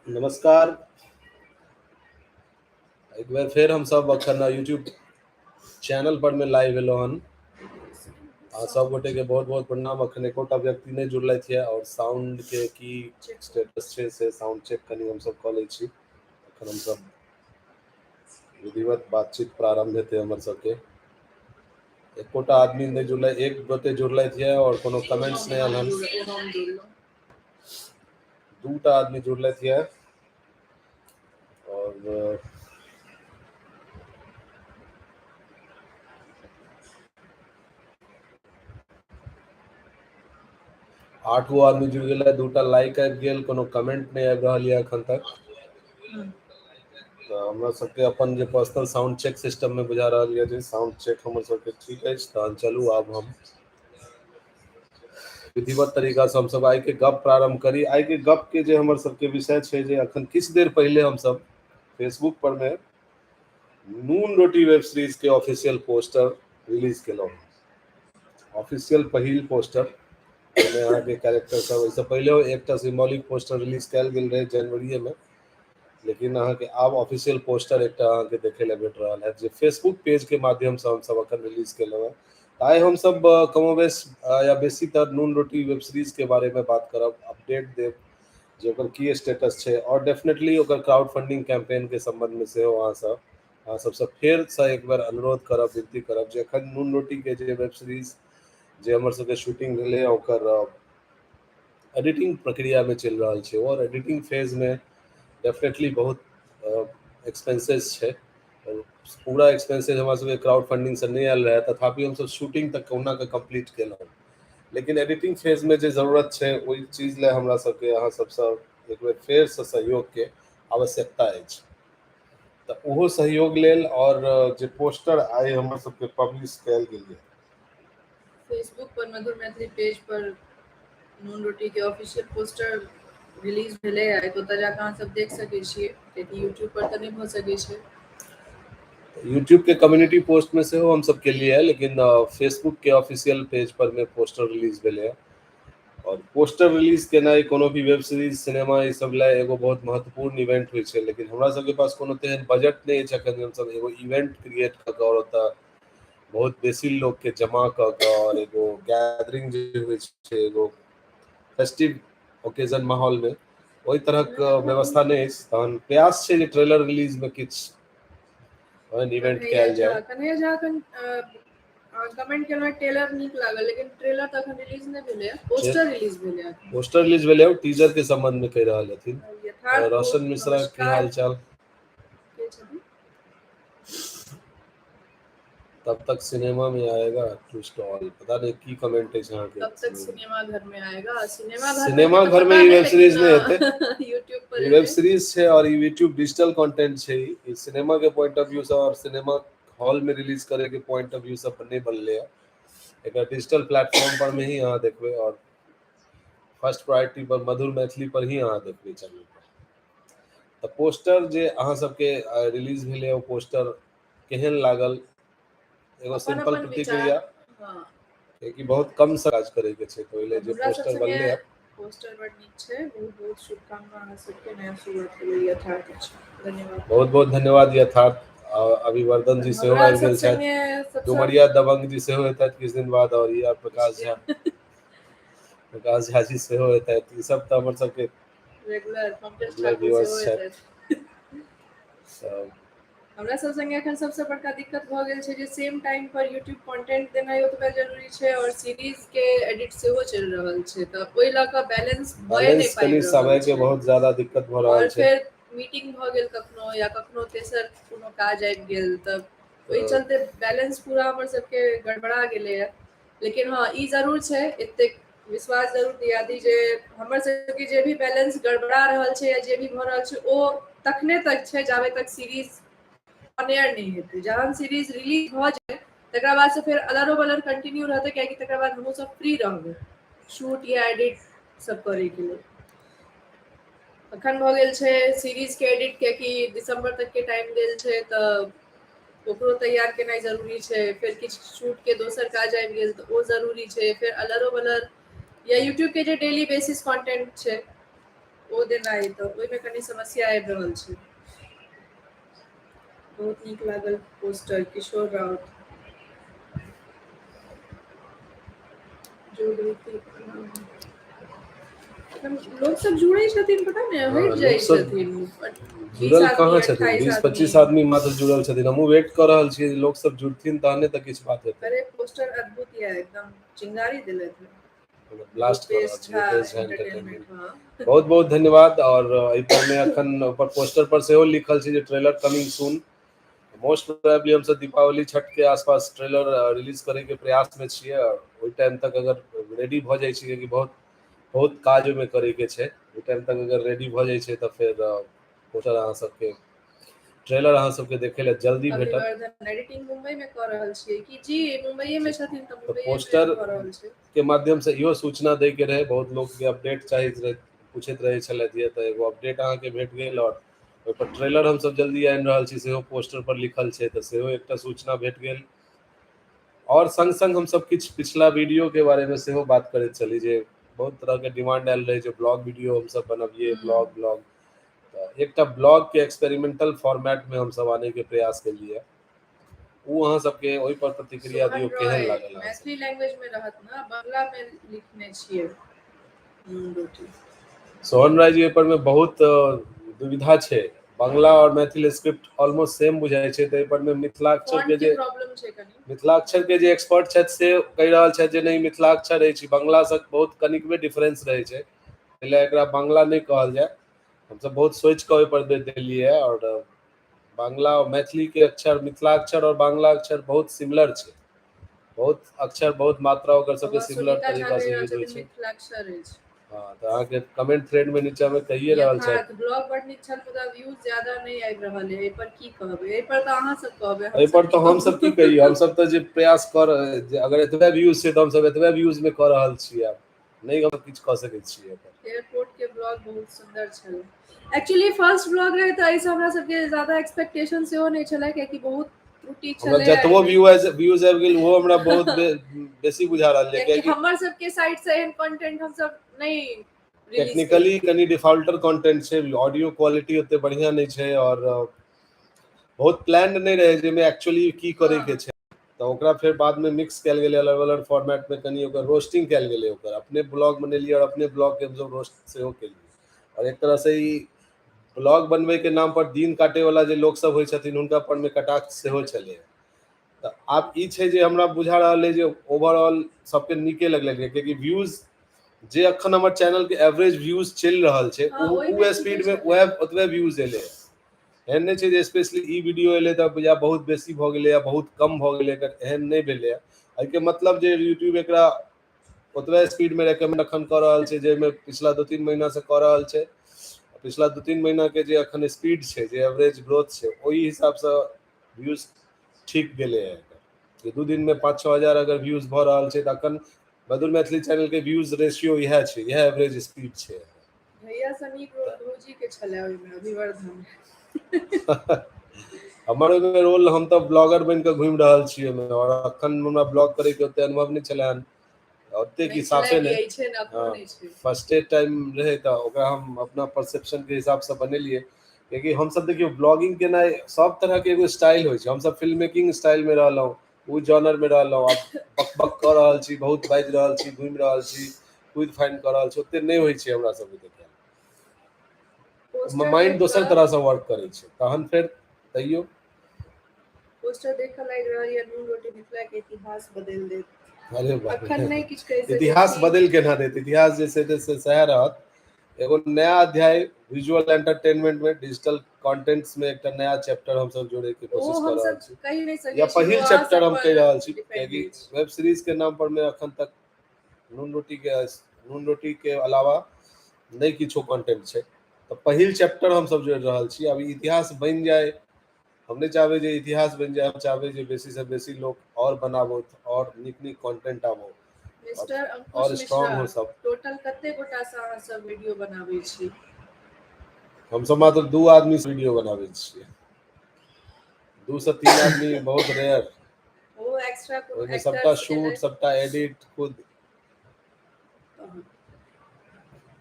नमस्कार। एक बेर फेर हमसभ अखन यूट्यूब चैनल पर मे लाइव एलहुँ हन। आ सब गोटे के बहुत बहुत प्रणाम। अखन एकोटा व्यक्ति नहि जुड़लथि यऽ और साउंड के की स्टेटस छै से साउंड चेक कनि हमसभ कऽ लै छी। अखन हमसभ विधिवत बातचीत प्रारंभ हेतै हमर सबके। एकोटा आदमी नहि जुड़लै, एक गोटे जुड़लथि यऽ और कोनो कमेंट्स नहि आयल हन। दूटा आदमी जुड़लथि यऽ और आठ गो आदमी जुड़ गेलै, दूटा लाइक आबि गेल, कोनो कमेंट नहि आबि रहल यऽ एखन तक। तऽ हमरा सबके अपन जे पर्सनल साउंड चेक सिस्टम में बुझा रहल यऽ जे साउंड चेक हमर सबके ठीक अछि। तहन चलू आब हम विधिवत तरीका से हमसब आइ के गप प्रारंभ करी। आइ के गप के जे हमर सबके विषय छै जे अखन किछु देर पहिले हमसब फेसबुक पर मे नून रोटी वेब सीरीज के ऑफिशियल पोस्टर रिलीज केलहुँ। ऑफिशियल पहिल पोस्टर जाहिमे अहाँके कैरेक्टर सब, एहिसँ पहिले एकटा सिम्बॉलिक पोस्टर रिलीज कयल गेल रहै जनवरीए मे, लेकिन अहाँके आब ऑफिशियल पोस्टर एकटा अहाँके देखै लए भेट रहल है जे फेसबुक पेज के माध्यमसँ हमसब अखन रिलीज केलहुँ हेँ। आइ हमसब कमोबेश या बेसीतर नून रोटी वेब सीरीज के बारे में बात करब, अपडेट देब जे ओकर की स्टेटस छै और डेफिनेटली ओकर क्राउड फंडिंग कैंपेन के संबंध में सेहो अहाँ सबसँ फेरसँ एक बेर अनुरोध करब, विनती करब जे एखन नून रोटी के जे वेब सीरीज जे हमर सबके शूटिंग भेलै ओकर एडिटिंग प्रक्रियामे चलि रहल छै और एडिटिंग फेजमे डेफिनेटली बहुत एक्सपेंसेस छै। पूरा एक्सपेंसेस हमरा सबके क्राउड फंडिंगसँ नहि आयल रहै, तथापि हमसब शूटिंग तक कहुना कऽ कम्प्लीट केलहुँ, लेकिन एडिटिंग फेजमे जे जरूरत छै ओहि चीज लए हमरा सबके अहाँ सबसँ एक बेर फेरसँ सहयोगके आवश्यकता अछि। तऽ ओहो सहयोग लेल और जे पोस्टर आइ हमर सबके पब्लिश कयल गेल यऽ फेसबुक पर मधुर मैथिली पेज पर नून रोटी के ऑफिशियल पोस्टर रिलीज भेलै है, तऽ ओतऽ जाकऽ अहाँ सब देख सकै छियै, कियाकि यूट्यूब पर तऽ नहि भऽ सकै छै। यूट्यूब के कम्युनिटी पोस्ट में सेहो हमसब केलियै है, लेकिन फेसबुक के ऑफिशियल पेज पर में पोस्टर रिलीज भेलै है। और पोस्टर रिलीज केनाइ कोनो भी वेब सीरीज सिनेमा ई सब लए एगो बहुत महत्वपूर्ण इवेंट होइ छै, लेकिन हमरा सबके पास कोनो तेहन बजट नहि अछि अखन जे हमसब एगो इवेंट क्रिएट कऽ कऽ और ओतऽ बहुत बेसी लोक के जमा कऽ कऽ और एगो गैदरिंग जे होइ छै एगो फेस्टिव ओकेजन माहौल में ओहि तरहक व्यवस्था नहि अछि। तहन प्रयास छै जे ट्रेलर रिलीज में किछु ओहन इवेंट कन्हैया कयल झा जाय। कन्हैया झा एखन कमेंट केलहुँ, ट्रेलर नीक लागल, लेकिन ट्रेलर तऽ अखन रिलीज नहि भेलै, पोस्टर रिलीज भेलै अखन। पोस्टर रिलीज भेलै, ओ टीजर के संबंध में कहि रहल हथिन। यथार्थ रोशन मिश्रा की नमस्कार। हाल चाल? के छथिन? तब तक सिनेमा में आएगा ट्विस्ट ऑल, पता नहीं की कमेंट अछि अहाँके। तब तक सिनेमा घर में आएगा। सिनेमा घर सिनेमा घर में ई वेब सीरीज नहि हेतै। यूट्यूब पर ई वेब सीरीज छै और ई यूट्यूब डिजिटल कंटेंट छै। ई सिनेमा के पॉइंट ऑफ व्यू से और सिनेमा हॉल में रिलीज करे के पॉइंट ऑफ व्यू से नहि बनलै है। एकरा डिजिटल प्लेटफॉर्म पर में ही अहाँ देखबै और फर्स्ट प्रायोरिटी पर मधुर मैथिली पर ही अहाँ देखबै चैनल पर। तऽ पोस्टर जे अहाँ सबके रिलीज भेलै ओ पोस्टर केहन लागल, एगो अपन सिंपल अपन प्रतिक्रिया, विचार। हाँ, कियाकि बहुत कम से काज करे के छै, तऽ ओहि लेल जे हमरा सब पोस्टर संगे बनलै है। पोस्टर बड नीक छै। बहुत बहुत शुभकामना अहाँ सबके नया शुरुआत के लेल। यथार्थ अछि, धन्यवाद। बहुत बहुत धन्यवाद यथार्थ। अभिवर्धन जी सेहो हमरा आबि सब गेल छथि, संगे सबसँ डुमरिया दबंग जी सेहो एतथि किछु दिन बाद, और ई प्रकाश झा, प्रकाश झा जी सेहो एतथि। ई सब तऽ हमर सबके regular Pankaj regular Thakur viewers सेहो छथि। एतथि। सब हमरा सब संगे एखन सबसँ बड़का दिक्कत भऽ गेल छै जे सेम टाइम पर यूट्यूब कंटेंट देनाइ ओतबे जरूरी छै और सीरीज के एडिट सेहो चलि रहल छै, तऽ ओहि लऽ कऽ बैलेंस भए नहि बैलेंस पाबि कनि रहल समय के छै। बहुत ज्यादा दिक्कत भऽ रहल और छै। फेर मीटिंग भऽ गेल कखनो या कखनो तेसर कोनो काज आबि गेल, तऽ ओहि चलते बैलेंस पूरा हमर सबके गड़बड़ा गेलैए। लेकिन हँ, ई जरूर छै, एतेक विश्वास जरूर दिया दी जे हमर सबके जे भी बैलेंस गड़बड़ा रहल छै या जे भी भऽ रहल छै ओ तखने तक छै जाबे तक सीरीज ऑन एयर नहि हेतै। जहन सीरीज रिलीज भऽ जाय तकरा बाद से फेर अलरो बलर कंटिन्यू रहतै, कियाकि तकरा बाद हमहूँ सब फ्री रहबै शूट या एडिट सब करैके लेल। अखन भऽ गेल छै सीरीज के एडिट, कियाकि दिसंबर तक के टाइम देल छै तऽ ओकरो तैयार केनाइ जरूरी छै। फेर किछु शूट के दोसर काज आबि गेल तऽ ओ जरूरी छै। फेर अलरो बलर या यूट्यूब के जे डेली बेसिस कंटेंट छै ओ देनाइ तऽ ओहिमे कनि समस्या आबि रहल छै। बहुत नीक लागल पोस्टर, किशोर राउत। लोक सब जुड़ै छथिन, पता नहि हटि जाइ छथिन। जुड़ल कहाँ छथिन? 20-25 आदमी मात्र जुड़ल छथिन। हमहूँ वेट कऽ रहल छियै, लोक सब जुड़थिन तहने तऽ किछु बात हेतै। अरे पोस्टर अद्भुत यऽ, एकदम चिंगारी देलथि। ब्लास्ट कऽ रहल छी रूपेश झा एंटरटेनमेंट, बहुत बहुत धन्यवाद। और एहि पर मे अखन ऊपर पोस्टर पर सेहो लिखल छै जे trailer coming soon, most probably हमसब दीपावली छठ के आसपास ट्रेलर रिलीज करे के प्रयास में छियै। और ओहि टाइम तक अगर रेडी भऽ जाइ छै, कियाकि बहुत बहुत काज ओहिमे करे के छै, ओहि टाइम तक अगर रेडी भऽ जाइ छै तऽ फेर पोस्टर अहाँ सबके, ट्रेलर अहाँ सबके देखे लए जल्दी भेटत। एडिटिंग मुंबई में कऽ रहल छियै कि? जी, मुंबई में छथिन तऽ मुंबई पोस्टर कऽ रहल छै। के माध्यम से इहो सूचना दै के रहे, बहुत लोग के अपडेट चाही रहे, पूछैत रहै छलथि, तऽ एगो अपडेट अहाँके भेट गेल। और ओहिपर ट्रेलर हमसब जल्दी आनि रहल छी, सेहो पोस्टर पर लिखल छै, तऽ सेहो एकटा सूचना भेट गेल। और संग संग हमसब किछु पिछला वीडियो के बारे में सेहो बात करैत छली, जे बहुत तरह के डिमांड आयल रहै जे ब्लॉग वीडियो हमसब बनबियै, ब्लॉग ब्लॉग। तऽ एकटा ब्लॉग के एक्सपेरिमेंटल फॉर्मेट में हमसब आने के प्रयास केलियै, ओ अहाँ सबके ओहि पर प्रतिक्रिया दियौ, केहन लागल? मैथिली लैंग्वेज में रहत ना, बंगला में लिखने छियै नून रोटी। सोहन राय जी, एहि पर में बहुत दुविधा छै। बंगला और मैथिली स्क्रिप्ट ऑलमोस्ट सेम बुझाइ छै, तऽ एहि पर में मिथिलाक्षर के जे प्रॉब्लम छै कनि। मिथिलाक्षर के जे एक्सपर्ट छथि से कहि रहल छथि जे नहि, मिथिलाक्षर अछि, बंगला से बहुत कनिकबे डिफरेंस रहै छै, एहि एकरा बंगला नहि कहल जाय। हमसब बहुत सोचि कऽ ओहि पर देलियै। और बांग्ला और मैथिली के अक्षर, मिथिलाक्षर और बांग्ला अक्षर बहुत सिमिलर छै, बहुत अक्षर, बहुत मात्रा ओकर सबके सिमिलर तरीका से यूज होइ छै। मिथिलाक्षर अछि। हाँ, तऽ अहाँके कमेंट थ्रेड में नीचा में कहिए रहल छथि। ब्लॉग बड नीक छल, मुदा व्यूज ज्यादा नहि आबि रहल है, एहि पर की कहबै? एहि पर तऽ अहाँ सब कहबै। एहि पर तऽ हमसब की कहियै? हमसब तऽ जे प्रयास कर, अगर एतबे व्यूज छै तऽ हमसब एतबे व्यूज में कऽ रहल छियै, आब नहि हम किछु कऽ सकै छियै। एयरपोर्ट के ब्लॉग बहुत सुंदर छल। एक्चुअली फर्स्ट ब्लॉग रहे तऽ एहिसँ हमरा सबके ज्यादा एक्सपेक्टेशन सेहो नहि छलै, कियाकि बहुत त्रुटि हमरा छलै। जतबो व्यूज आबि गेल, ओहो हमरा बहुत बेसी बुझा रहल है। कियाकि हमर सबके साइड से एहन कंटेंट हमसब नहि टेक्निकली कनि डिफॉल्टर कंटेंट छै, ऑडियो क्वालिटी ओते बढ़िया नहि छै और बहुत प्लान नहि रहै जाहिमे एक्चुअली की करे के छै। तऽ ओकरा फेर बाद में मिक्स कयल गेलै अलग अलग फॉर्मेट में, कनि ओकर रोस्टिंग कयल गेलै, ओकर अपने ब्लॉग बनेलियै और अपने ब्लॉग के हमसब रोस्ट सेहो केलियै। और एक तरह से ई ब्लॉग बनबै के नाम पर दिन काटे वाला जे लोक सब होइ छथिन, हुनका पर में कटाक्ष सेहो छलै। तऽ आब ई छै जे हमरा बुझा रहल अइ जे ओवरऑल सबके नीके लगलै, कियाकि व्यूज जे अखन हमर चैनल के एवरेज व्यूज चलि रहल छै, ओ स्पीड में वएह ओतबे व्यूज एलै। एहन नहि छै जे स्पेशली ई वीडियो एलै तऽ या बहुत बेसी भऽ गेलै या बहुत कम भऽ गेलै, एहन नहि भेलै। एहिके मतलब जे यूट्यूब एकरा ओतबे स्पीड में रेकमेंड अखन कऽ रहल छै जाहिमे पिछला 2-3 महीना से कऽ रहल छै। पिछला 2-3 महीना के जे अखन स्पीड छै, जे एवरेज ग्रोथ छै, ओहि हिसाबसँ व्यूज ठीक गेलै है। 2 दिन में 5-6 हजार अगर व्यूज भऽ रहल छै तऽ अखन मधुर मैथिली चैनल के व्यूज रेशियो इएह छै, इएह एवरेज स्पीड छै। भैया से नीक रोल भौजी के छलै ओहिमे, अभिवर्धन। हमर ओहिमे रोल, हम तऽ ब्लॉगर बनि कऽ घुमि रहल छी ओहिमे। और अखन हमरा ब्लॉग करे के ओते अनुभव नहि छलै हन ओते की साफे नहि, फर्स्टे टाइम रहै, तऽ ओकरा हम अपना परसेप्शन के हिसाबसँ बनेलियै। कियाकि हमसब देखियौ, ब्लॉगिंग केनाइ सब तरह के एगो स्टाइल होइ छै। हमसब फिल्म मेकिंग स्टाइल में रहलहुँ, ओ जॉनर में रहलहुँ। आब बक बक कऽ रहल छी, बहुत बाजि रहल छी, घुमि रहल छी, कूदि फानि कऽ रहल छी, ओते नहि होइ छै हमरा सब बुते। माइंड दोसर तरह से वर्क करै छै, तहन फेर तैयो पोस्टर देखऽ लागि रहल यऽ नून रोटी मिथिला के इतिहास बदलि देत। अरे बाप, अखन नहि किछु कहि सकै। इतिहास बदलि केना देत? इतिहास जे छै से सएह रहत। एगो नया अध्याय विजुअल एंटरटेनमेंट में, डिजिटल कंटेंट्स में एकटा नया चैप्टर हमसब जोड़े के कोशिश कऽ रहल छी, या पहिल चैप्टर हम कहि रहल छी, कियाकि वेब सीरीज के नाम पर में अखन तक नून रोटी के अलावा नहि किछो कंटेंट छै, तऽ पहिल चैप्टर हमसब जोड़ि रहल छी। आब इतिहास बनि जाय, हम नहि चाहबै जे इतिहास बनि जाय, हम चाहबै जे बेसी से बेसी लोक और बनाबथि और नीक नीक कंटेंट आबो मिस्टर अंकुश और स्ट्रांग हो मिश्रा, सब। टोटल कते गोटा से अहाँ सब वीडियो बनाबै छी? हमसब मात्र 2 आदमी से वीडियो बनाबै छियै, 2 से 3 आदमी, बहुत रेयर। ओ एक्स्ट्रा कोनो ओहिमे सबटा एक्टर्स शूट, सबटा एडिट खुद।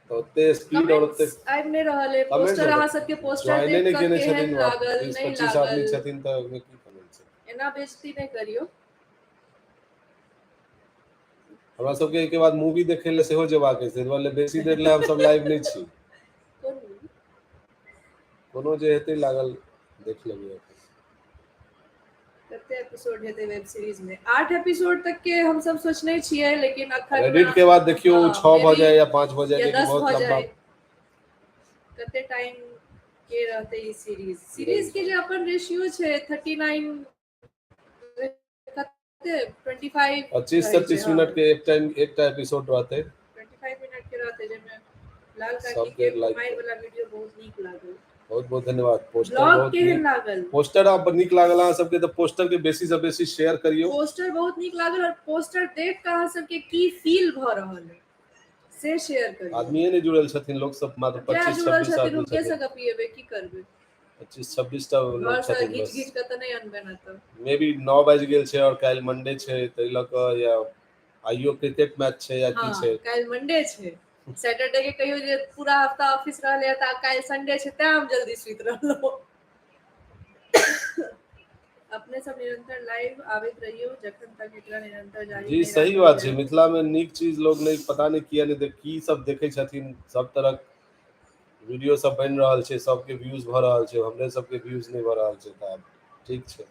तऽ ओते स्पीड और ओते कमेंट्स आबि नहि रहल अइ। कमेंट्स पोस्टर अहाँ सबके पोस्टर ज्वाइने देख नहि कऽ केने केहन छथिन, लागल, 20 नहि 25 आदमी लागल। छथिन तऽ ओहिमे की कमेंट्स एना बेइज्जती नहि करियौ। हमरा सबके एहिके बाद मूवी देखै लए सेहो जेबाक अछि, ताहि दुआरे बेसी देर लए हमसब लाइव नहि छी। कोन मूवी? कोनो जे हेतै लागल देख लेबै। कते एपिसोड हेतै वेब सीरीज में? 8 एपिसोड तक के हम सब सोचने छियै, लेकिन अखन एडिट के बाद देखियौ हँ, 6 भऽ maybe जाय या 5 भऽ जाय, या कियाकि 10 बहुत भऽ लम्बा जाय। कते टाइम के रहतै ई सीरीज? सीरीज के जे अपन रेशियो छै 39 कते 25 25 से रहै छै, 30 हँ। मिनट के एक टाइम एकटा एपिसोड रहतै। 25 मिनट के रहतै, जाहिमे लाल काकी सबके के लाइक घुमाइ वाला वीडियो बहुत नीक लागल। बहुत बहुत धन्यवाद। पोस्टर ब्लॉग बहुत केहन नीक लागल? पोस्टर आप नीक लागल अहाँ सबके तऽ पोस्टर के बेसी से बेसी शेयर करियौ। पोस्टर बहुत नीक लागल और पोस्टर देख कऽ अहाँ सबके की फील भऽ रहल है से शेयर करियौ। आदमीए नहि जुड़ल छथिन, लोक सब मात्र जएह 25 जुड़ल 26 छथिन आदमी हुनके छथिन। से गपिएबै, की करबै? 25 26 टा लोक घर से छथिन घीच बस। घीच कऽ तऽ नहि अनबै ने तऽ। मे बी 9 बाजि गेल छै और काल्हि मंडे छै, ताहि लऽ कऽ या आइयो क्रिकेट मैच छै या की हँ, छै। काल्हि मंडे छै। सैटरडे के कहियो जे पूरा हफ्ता ऑफिस रहलै तऽ काल्हि संडे छै, तें हम जल्दी सुति रहलहुँ। अपने सब निरंतर लाइव आबैत रहियौ जखन तक एकरा निरंतर जारी जी नहि सही राखल बात छै। जाय। मिथिला में नीक चीज लोग नहि, पता नहि किया नहि देख, की सब देखै छथिन। सब तरहक वीडियो सब बनि रहल छै, सबके व्यूज भऽ रहल छै, हमरे सबके व्यूज नहि भऽ रहल छै। तऽ आब ठीक छै,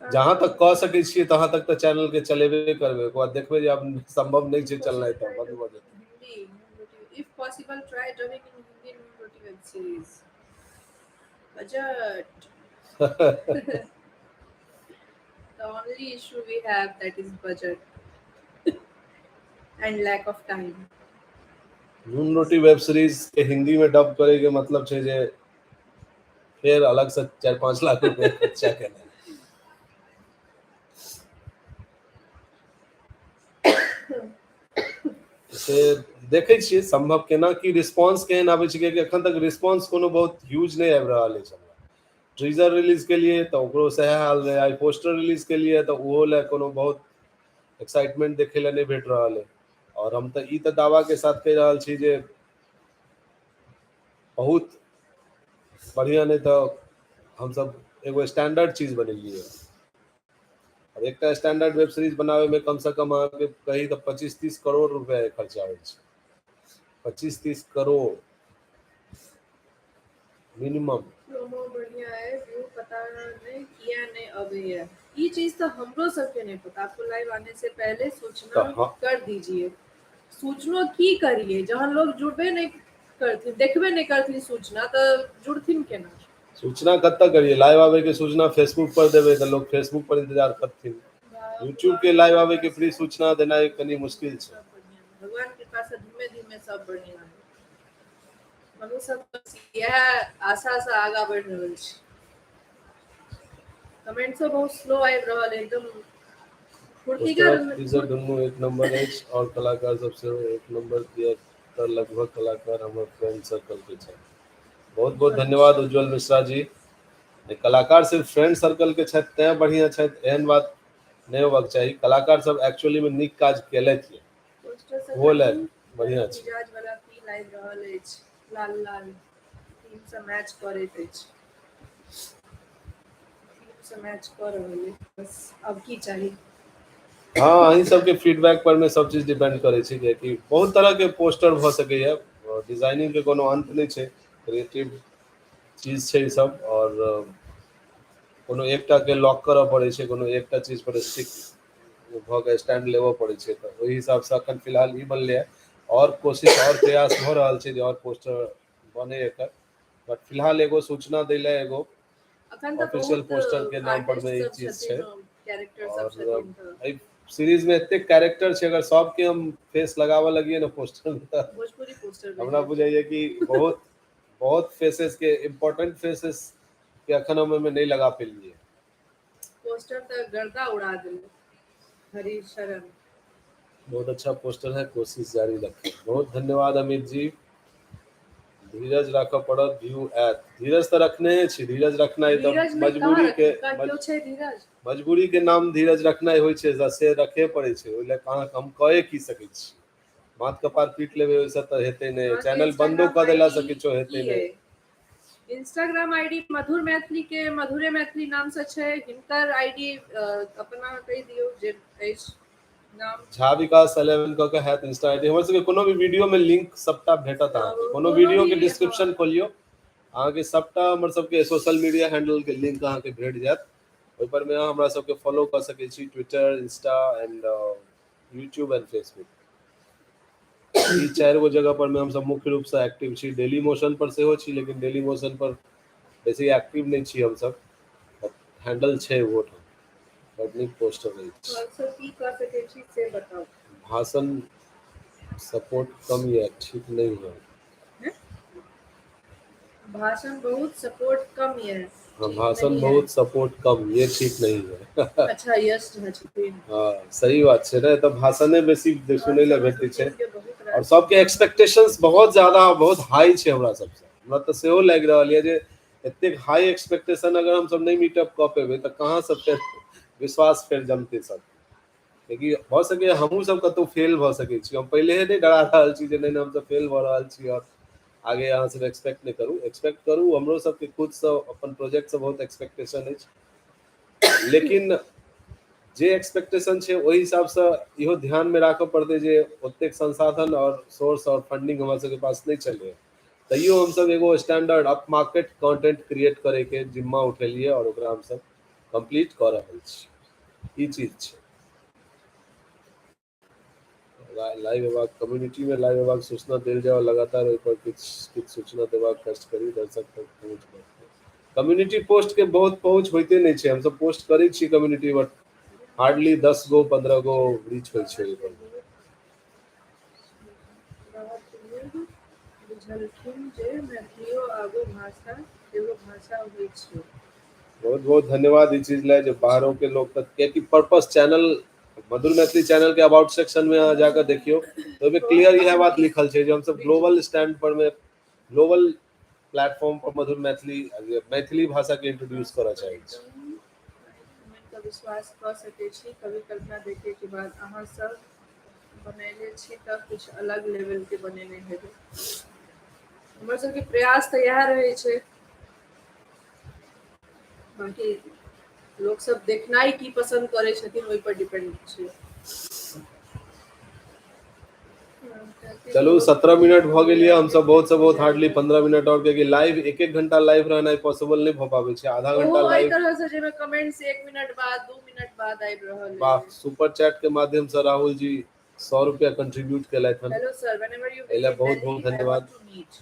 जहाँ तक कऽ सकै छियै तहाँ तक तऽ चैनल के चलेबे करबै। ओकर बाद देखबै जे आब सम्भव नहि छै चलनाइ तऽ बंद भऽ जेतै। Hindi, if possible try dubbing in Hindi Noon Roti web series. Budget. The only issue we have that is budget and lack of time. Noon Roti web series के हिंदी में डब करे के मतलब छै जे फेर अलग से 4-5 लाख रुपया खर्चा केनाइ। से देखै छियै सम्भव केना की रिस्पॉन्स केहन आबै छै, कियाकि एखन तक रिस्पॉन्स कोनो बहुत ह्यूज नहि आबि रहल अछि। हमरा टीजर रिलीज केलियै तऽ ओकरो सएह हाल रहै, आइ पोस्टर रिलीज केलियै तऽ ओहो लए कोनो बहुत एक्साइटमेंट देखै लए नहि भेट रहल है। और हम तऽ ई तऽ दावा के साथ कहि रहल छी जे बहुत बढ़िया नहि तऽ हमसब एगो स्टैंडर्ड चीज बनेलियै। और एकटा स्टैंडर्ड वेब सीरीज बनाबे में कम से कम अहाँके कही तऽ 25-30 करोड़ रुपया के खर्चा होइ छै। 25-30 करोड़ मिनिमम। प्रोमो बढ़िया है, व्यू पता नहीं किया नहीं अबैया। ई चीज तो हमरो सबके नहीं पता। आपको लाइव आने से पहले सूचना तऽ हाँ, कर दीजिए। सूचनो की करिए जहन लोग जुड़बे नहीं करथिन, देखबे नहीं करथिन सूचना तऽ जुड़थिन केना? सूचना कतऽ करिए? लाइव आबे के सूचना फेसबुक पर देबै तऽ लोग फेसबुक पर इंतजार करथिन। यूट्यूब के लाइव आबे के फ्री सूचना देनाइ कनि मुश्किल छै। सब बढ़िया, भगवान कृपा से धीमे धीमे सब बढ़िया है। हमहूँ सब बस इएह आशा से आगा बढ़ि रहल छी। कमेंट सब बहुत स्लो आबि रहल है, एकदम फुर्तीगर। पोस्टर टीजर दुनू एक नंबर अछि और कलाकार सब सेहो एक नंबर, किया तऽ लगभग कलाकार हमर फ्रेंड सर्कल के छथि। बहुत बहुत धन्यवाद उज्जवल मिश्रा जी। कलाकार सिर्फ फ्रेंड सर्कल के छथि तैं बढ़िया छथि, एहन बात नहि होबाक चाही। कलाकार सब एक्चुअली में नीक काज केलथि ये, पोस्टर सब ओहो लए कनि बढ़िया छै। मिजाज वाला फील आबि रहल अछि, लाल लाल थीम से मैच करैत अछि। थीम से मैच कऽ रहल अछि, बस अब की चाही। हँ, अहीं सबके फीडबैक पर में सब चीज डिपेंड करै छै, कियाकि बहुत तरह के पोस्टर भऽ सकैया, डिजाइनिंग के कोनो अंत नहि छै, क्रिएटिव चीज छै ई सब। और कोनो एकटा के लॉक करऽ पड़ै छै, कोनो एकटा चीज पर स्टिक भऽ के स्टैंड लेबऽ पड़ै छै। तऽ ओहि हिसाब से अखन फिलहाल ई बनलै। और कोशिश और प्रयास भऽ रहल छै जे और पोस्टर बने एकर, बट फिलहाल एगो सूचना दै लए एगो अखन तऽ ऑफिशियल बहुत पोस्टर के नाम पर आर्टिस्ट मे ई सब चीज छै। छथिन, कैरेक्टर सब और छथिन तऽ एहि सीरीज में एते कैरेक्टर छै, अगर सबके हम फेस लगाबऽ लगिए ने पोस्टर में तऽ भोजपुरी पोस्टर हमरा भेजिए। बुझाइया कि बहुत बहुत फेसेस के, इम्पोर्टेंट फेसेस के अखन हम ओहिमे नहि लगा पेलियै। पोस्टर तऽ गर्दा उड़ा देलै हरी शरण। बहुत अच्छा पोस्टर है, कोशिश जारी रखें। बहुत धन्यवाद अमित जी। धीरज राखऽ पड़त, व्यू आयत। धीरज तऽ रखने छी, धीरज रखनाइ तऽ धीरज नहि कहाँ मजबूरी के रखने, केओ छै धीरज? मजबूरी के नाम धीरज रखनाइ होइ छै, से रखे पड़ै छै। ओहि लए कहाँ हम कए की सकै छी? माथ कपार पीट लेबै ओहिसँ तऽ हेतै नहि। अहाँके चैनल बन्दो इंस्टाग्राम कऽ देलासँ आईडी किछो हेतै की नहि। अइ? इंस्टाग्राम आईडी मधुर मैथिली के मधुरे मैथिली नाम से छै। हिनकर आईडी अपना कहि दियौ जे अछि नाम। झा विकास 11 कऽ के हैत इंस्टा आईडी। हमर सबके कोनो भी वीडियो में लिंक सबटा भेटत अहाँके। कोनो कोनो वीडियो भी के डिस्क्रिप्शन खोलियौ, अहाँके सबटा हमर सबके सोशल मीडिया हैंडल के लिंक अहाँके भेट जायत। ओहि पर में अहाँ हमरा सबके फॉलो कऽ सकै छी, Twitter, Insta and YouTube and Facebook. ई 4 गो जगह पर में हमसब मुख्य रूप से एक्टिव छी। डेली मोशन पर सेहो छी, लेकिन डेली मोशन पर बेसी एक्टिव नहि छी हमसब। हैंडल छै ओहो ठाम। बड नीक पोस्टर अछि। और सब की कऽ सकै छी से बताउ। भाषण सपोर्ट कम यऽ, ठीक नहीं है। हैं? भाषण बहुत सपोर्ट कम ये। हाँ, भाषण बहुत सपोर्ट कम ये ठीक नहीं है। अच्छा यश झा छथिन। हाँ, सही बात छै ने, तऽ भाषणे बेसी सुनै लए भेटै छै और सबके एक्सपेक्टेशंस बहुत ज्यादा बहुत हाई छै हमरा सबसँ। हमरा तऽ सेहो लागि रहल यऽ जे एतेक हाई एक्सपेक्टेशन अगर हमसब नहि मीटअप कऽ पेबै तऽ कहाँ से फेर विश्वास फेर जमतै सब। कियाकि भऽ सकैए हमहूँ सब कतहु फेल भऽ सकै छी। हम पहिले नहि डरा रहल छी जे नहि नहि हमसब फेल भऽ रहल छी और आगे अहाँ सब एक्सपेक्ट नहि करू। एक्सपेक्ट करू, हमरो सबके खुदसँ अपन प्रोजेक्टसँ बहुत एक्सपेक्टेशन अछि, लेकिन जे एक्सपेक्टेशन छै ओहि हिसाबसँ इहो ध्यानमे राखऽ पड़तै जे ओतेक संसाधन और सोर्स और फंडिंग हमरा सबके पास नहि छलै। तैयो हमसब एगो standard up market content create करैके जिम्मा उठेलियै और ओकरा हमसब कम्प्लीट कऽ रहल छी। ई चीज छै। लाइव हेबाक कम्युनिटी में लाइव हेबाक सूचना देल जाय और लगातार ओहि पर किछु किछु सूचना देबाक कष्ट करी, दर्शक तक पहुँच बढ़तै। कम्युनिटी पोस्ट के बहुत पहुँच होइते नहि छै। हमसब पोस्ट करै छी कम्युनिटी, बट हार्डली 10 गो 15 गो रीच होइ छै ओहि पर। बहुत बुझलखिन जे मैथिलियो आगो भाषा एगो भाषा होइ छै। बहुत बहुत धन्यवाद ई चीज लए जे बाहरों के लोग तक, कियाकि पर्पस चैनल मधुर मैथिली चैनल के अबाउट सेक्शन में अहाँ जाकर देखियौ तो ओहिमे क्लियर इएह बात लिखल छै जे हमसब ग्लोबल स्टैंड पर में ग्लोबल प्लेटफॉर्म पर मधुर मैथिली मैथिली भाषा के इंट्रोड्यूस करऽ चाहै छी। कमेंट विश्वास कऽ सकै छी। कवि कल्पना देखे के बाद अहाँ सब बनैले छी तऽ कुछ अलग लेवल के बनेने हेबै। हमर सबके प्रयास तऽ इएह रहै छै, बाकी लोक सब देखनाइ की पसन्द करै छथिन ओहि पर डिपेंड छै। चलू 17 मिनट भऽ गेल यऽ। हमसब बहुत से बहुत हार्डली 15 मिनट और, कियाकि लाइव एक एक घंटा लाइव रहनाइ पॉसिबल नहि भऽ पाबै छै। आधा घंटा ओहो एहि लाइव। तरह से जाहिमे कमेंट्स 1 मिनट बाद 2 मिनट बाद आबि रहल वाह, अइ। सुपर चैट के माध्यम से राहुल जी 100 रुपया कंट्रीब्यूट केलथि हन। Hello sir, whenever you एहि लए visit बहुत Delhi, बहुत I want धन्यवाद। to meet.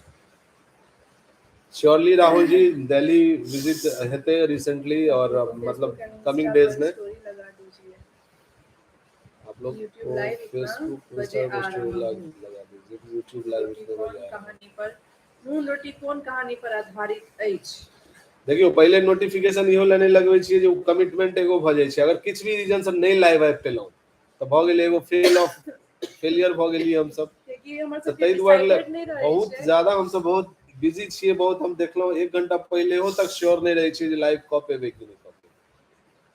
Surely Rahul ji, Delhi visit हेतै रिसेंटली और हमको मतलब Facebook and coming Insta days पर में। स्टोरी लगा दीजिए। आप लोग यूट्यूब को लाइव इतना फेसबुक बजे इंस्टा आ पर स्टोरी रहा लगा हूँ। लगा दीजिए। यूट्यूब लाइव रोटी इतने कोन बजे आ रहा हूँ। कहानी पर नून रोटी कोन कहानी पर आधारित अछि? देखियौ, पहिले नोटिफिकेशन इहो लए नहि लगबै छियै जे ओ कमिटमेंट एगो भऽ जाइ छै। अगर किछु भी रीजन से नहि लाइव आबि पेलहुँ तऽ भऽ गेलै एगो फेल ऑफ फेलियर भऽ गेलियै हमसब। कियाकि हमर तऽ सबके ताहि दुआरे लए डिसाइडेड नहि रहै बहुत छै। ज्यादा हमसब बहुत बिजी छियै। बहुत हम देखलहुँ 1 घंटा पहिलेहो तक श्योर नहि रहै छियै जे लाइव कऽ पेबै कि नहि कऽ पेबै।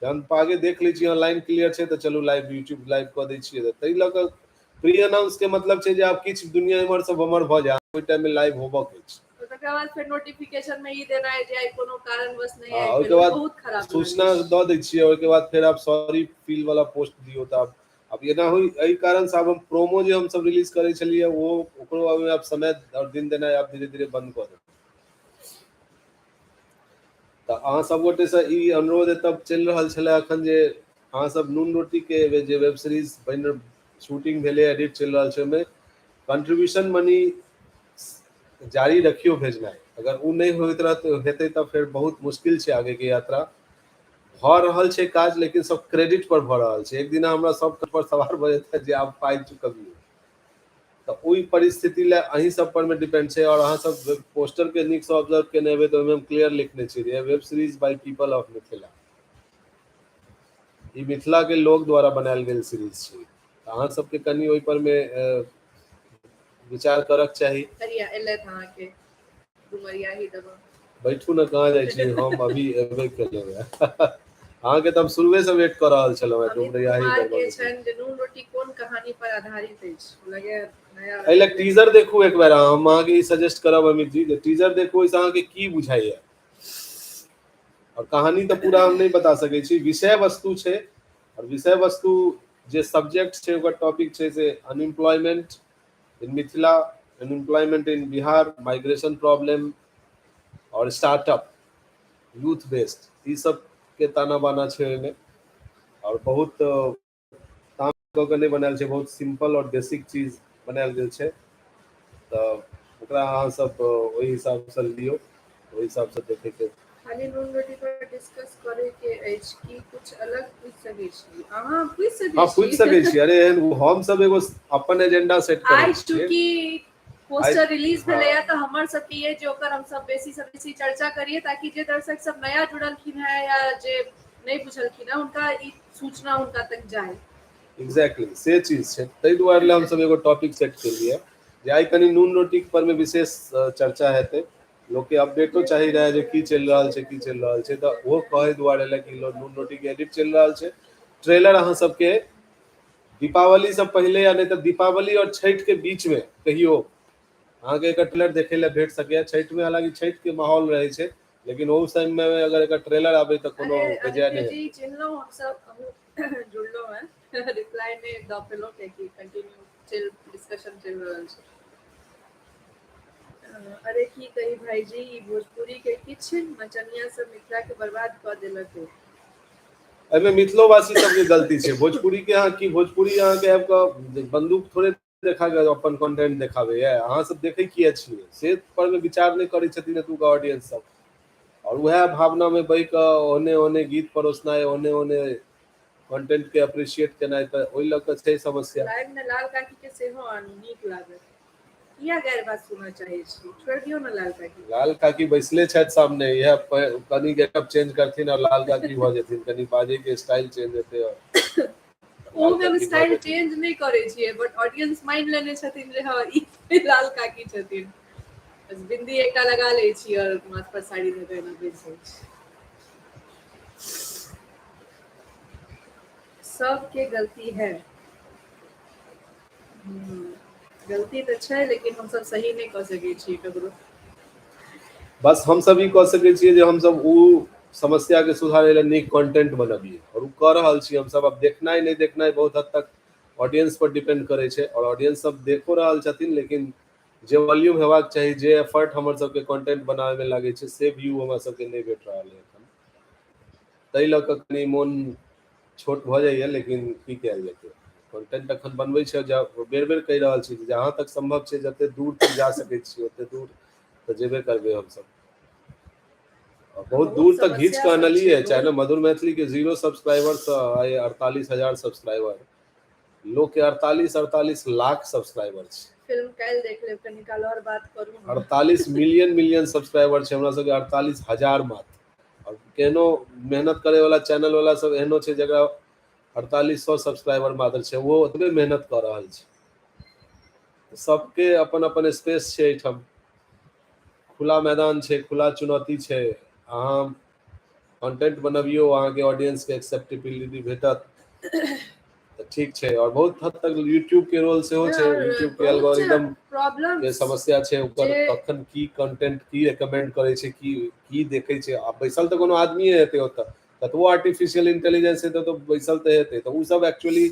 जहन आगे देख लै छियै लाइन क्लियर छै तऽ चलू लाइव यूट्यूब लाइव कऽ दै छियै। तऽ ताहि लऽ कऽ प्री अनाउंस के मतलब छै जे आब किछु दुनिया एम्हर सब ओम्हर भऽ जाय, ओहि टाइम में लाइव होबऽ के छै। तऽ तकरा बाद फेर नोटिफिकेशन में ई देनाइ जे आइ कोनो कारणवश नहि हँ, आबि ओहिके पेलहुँ, बाद बहुत खराब सूचना लागै छै। दऽ दै छियै, ओहिके बाद फेर आब सॉरी फील वाला पोस्ट दियौ। तऽ आब एना होइ, एहि कारण से आब हम प्रोमो जे हमसब रिलीज करै छलियै ओ ओकरो आब आब समय और दिन देनाइ आब धीरे धीरे बंद कऽ देबै। तऽ अहाँ सब गोटे से ई अनुरोध एतऽ चलि रहल छलै अखन जे अहाँ सब नून रोटी के जे वेब सीरीज बनि शूटिंग भेलै, एडिट चलि रहल छै, ओहिमे कंट्रीब्यूशन मनी जारी रखियौ भेजनाइ। अगर ओ नहि होइत रहत हेतै तऽ फेर बहुत मुश्किल छै आगे के यात्रा। भऽ रहल छै काज, लेकिन सब क्रेडिट पर भऽ रहल छै। एक दिना हमरा सब पर सवार भऽ जेतै जे आब पाइ चुकबियौ, तऽ ओहि परिस्थिति लए अहीं सब पर में डिपेंड छै। और अहाँ सब पोस्टर के नीक से ऑब्जर्व केने हेबै तऽ ओहिमे हम क्लियर लिखने छियै web series by people of Mithila. ई मिथिला के लोग द्वारा बनायल गेल सीरीज छै। तऽ अहाँ सबके कनि ओहि पर में विचार करक चाही। करिया एलथि अहाँके डुमरिया ही दबा। बैठू ने, कहाँ जाइ छी, हम अभी एबे केलहुँ। अहाँके तऽ हम शुरुए से वेट कऽ रहल छलहुँ हेँ। अमित डुमरैयाही कुमार के दरभंगा। छनि जे नून रोटी कोन कहानी पर आधारित अछि, लगे नया। एहि लए टीजर देखू एक बेर। हम अहाँके ई सजेस्ट करब अमित जी, जे टीजर देखू, ओहिसँ अहाँके की बुझाइया। और कहानी तऽ पूरा हम नहि बता सकै छी। विषय वस्तु छै, और विषय वस्तु जे सब्जेक्ट छै, ओकर टॉपिक छै से unemployment in Mithila, unemployment in Bihar, migration problem और स्टार्टअप, यूथ बेस्ड, ई सब के ताना बाना छै ओहिमे। और बहुत ताम कऽ के नहि बनायल छै, बहुत सिंपल और बेसिक चीज बनायल गेल छै। तऽ ओकरा अहाँ सब ओहि हिसाबसँ लियौ, ओहि हिसाबसँ देखैके। खाली नून रोटी पर डिस्कस करे के अछि कि कुछ अलग पूछि सकै छी अहाँ? पूछि सकै। हँ, पूछि सकै छी। अरे, एहन हम सब एगो अपन एजेंडा सेट करै आइ छियै। चूंकि पोस्टर रिलीज भेलैया, तऽ हमर सबके ये जे ओकर हमसब बेसी से बेसी चर्चा करियै, ताकि जे दर्शक सब नया जुड़लखिन है या जे नहि बुझलखिन है, हुनका ई सूचना हुनका तक जाय। एग्जैक्टली, से चीज छै। ताहि दुआरे लए हमसब एगो टॉपिक सेट केलियै जे आइ कनि नून रोटी पर मे विशेष चर्चा हेतै। लोकके अपडेटो चाही रहै जे की चलि रहल छै, की चलि रहल छै। तऽ ओहो कहै दुआरे लए कि नून रोटी के एडिट चलि रहल छै, ट्रेलर अहाँ सबके दीपावली से पहिले या नहि तऽ दीपावली और छठि के बीच में कहियो अहाँके एकर ट्रेलर देखै लए भेट सकैया छठि में। हालांकि छठि के माहौल रहै छै, लेकिन ओहू समय में अगर एकर ट्रेलर आबै तऽ कोनो अरे बेजाय आदित्य नहि। जी, चिन्हलहुँ हमसब, अहूँ जुड़लहुँ हैं। रिप्लाई नहि दऽ पेलहुँ, कियाकि कंटिन्यू चलि डिस्कशन चलि रहल छै। अरे की कही भाईजी, ई भोजपुरी के किछु नचनिया सब मिथिला के बर्बाद कऽ देलक है। एहिमे मिथिलोवासी सबके गलती छै। भोजपुरी के अहाँ की, भोजपुरी अहाँके आबि कऽ बंदूक थोड़े देखा कऽ अपन कंटेंट देखाबैया। अहाँ सब देखै किया छियै, से पर मे विचार नहि करै छथिन एतुका ऑडियंस सब। और उएह भावना मे बहि कऽ ओहने ओहने गीत परोसनाइ, ओहने ओहने कंटेंट के अप्रिशिएट केनाइ, तऽ ओहि लऽ कऽ छै समस्या। लाइव मे लाल काकी के सेहो आनू, नीक लागत। किया गैर बात सुनऽ चाहै छी? छोड़ि दियौ ने लाल काकी। लाल काकी बैसले छथि सामने। इएह कनि गेटअप चेंज करथिन और लाल काकी भऽ जेथिन। कनि बाजै के स्टाइल चेंज हेतै और ओहू मे हम स्टाइल चेंज नहि करै छियै, बट ऑडियंस मानि लेने छथिन जे हँ, ई लाल काकी छथिन। बस बिंदी एकटा लगा लै छी और माथ पर साड़ी धऽ कऽ एना बैस जाइ छी। सबके गलती है। गलती तऽ छै, लेकिन हमसब सही नहि कऽ सकै छियै ककरो। बस हमसब ई कऽ सकै छियै जे हमसब ओ समस्या के सुधारै लए नीक कंटेंट बनबियै, और ओ कऽ रहल छी हमसब। आब देखनाइ नहि देखनाइ बहुत हद तक ऑडियंस पर डिपेंड करै छै, और ऑडियंस सब देखो रहल छथिन, लेकिन जे वॉल्यूम हेबाक चाही, जे एफर्ट हमर सबके कंटेंट बनाबे में लागै छै, से व्यू हमरा सबके नहि भेट रहल है एखन। ताहि लऽ कऽ कनि मोन छोट भऽ जाइया, लेकिन की कयल जेतै? कंटेंट अखन बनबै छै। बेर बेर कहि रहल छी, जहाँ तक सम्भव छै, जते दूर तक जा सकै छी, ओते दूर तऽ जेबे करबै हमसब। बहुत दूर तक घींच समस्या कऽ सब अनलियै। छै। चाहे ने मधुर मैथिली के जीरो सब्सक्राइबर सँ आइ 48,000 सब्सक्राइबर, लोक के 48-48 लाख सब्सक्राइबर छै। फिल्म काल्हि देख लेब, कनि काल और बात करू ने। 48 मिलियन मिलियन सब्सक्राइबर छै, हमरा सबके 48,000 मात्र। और केहनो मेहनत करे वाला चैनल वाला सब एहनो छै जकरा 4800 सब्सक्राइबर मात्र छै, ओ ओतबे मेहनत कऽ रहल छै। सबके अपन अपन स्पेस छै। एहिठाम खुला मैदान छै, खुला चुनौती छै। अहाँ कंटेंट बनबियौ, अहाँके ऑडियंस के एक्सेप्टेबिलिटी भेटत तऽ ठीक छै। और बहुत हद तक यूट्यूब के रोल सेहो छै। यूट्यूब के एल्गोरिदम प्रॉब्लम के समस्या छै ओकर। जे कखन की कंटेंट की रिकमेंड करै छै, की की देखै छै। आ बैसल तऽ कोनो आदमीए हेतै ओतऽ। कतबो आर्टिफिशियल इंटेलिजेंस हेतै तऽ बैसल तऽ हेतै। तऽ ओ सब एक्चुअली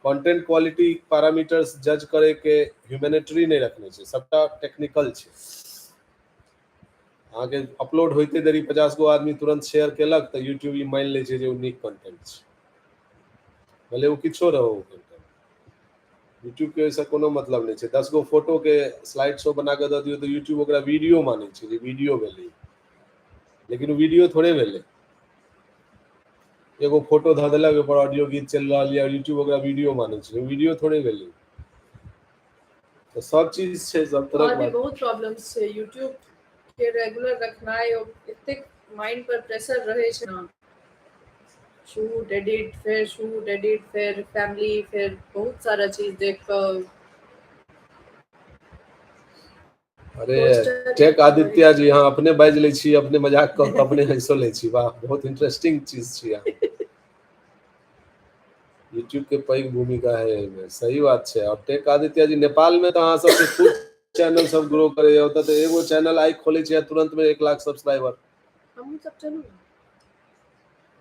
कंटेंट क्वालिटी पैरामीटर्स जज करे के ह्यूमैनिटी नहि रखने छै, सबटा टेक्निकल छै। अहाँके अपलोड होइते देरी 50 गो आदमी तुरंत शेयर केलक तऽ यूट्यूब ई मानि लै छै जे ओ नीक कंटेंट छै, भले ओ किछो रहौ। ओ कंटेंट यूट्यूब के ओहिसँ कोनो मतलब नहि छै। 10 गो फोटो के स्लाइड शो बना कऽ दऽ दियौ तऽ यूट्यूब ओकरा वीडियो मानै छै जे वीडियो भेलै, लेकिन ओ वीडियो थोड़े भेलै। एगो फोटो धऽ देलक, ओहिपर ऑडियो गीत चलि रहल यऽ, यूट्यूब ओकरा वीडियो मानै छै। ओ वीडियो थोड़े भेलै। तऽ सब चीज छै, सब तरहक और भी बात। बहुत प्रॉब्लम्स छै। यूट्यूब के रेगुलर रखनाइ, एतेक माइंड पर प्रेशर रहै छै ने। शूट, एडिट, फेर शूट, एडिट, फेर फैमिली, फेर बहुत सारा चीज देख कऽ। अरे पोस्टर टेक आदित्य जी, अहाँ अपने बाजि लै छी, अपने मजाक कऽ कऽ अपने हँसो लै छी। वाह, बहुत इंटरेस्टिंग चीज छी अहाँ। यूट्यूब के पैघ भूमिका है एहिमे, सही बात छै। और टेक आदित्य जी, नेपाल में तऽ अहाँ सबके खूब चैनल सब ग्रो करे, ओतऽ तऽ एगो चैनल आइ खोले छै तुरंत में 1 लाख सब्सक्राइबर। हमहूँ सब चलू ने।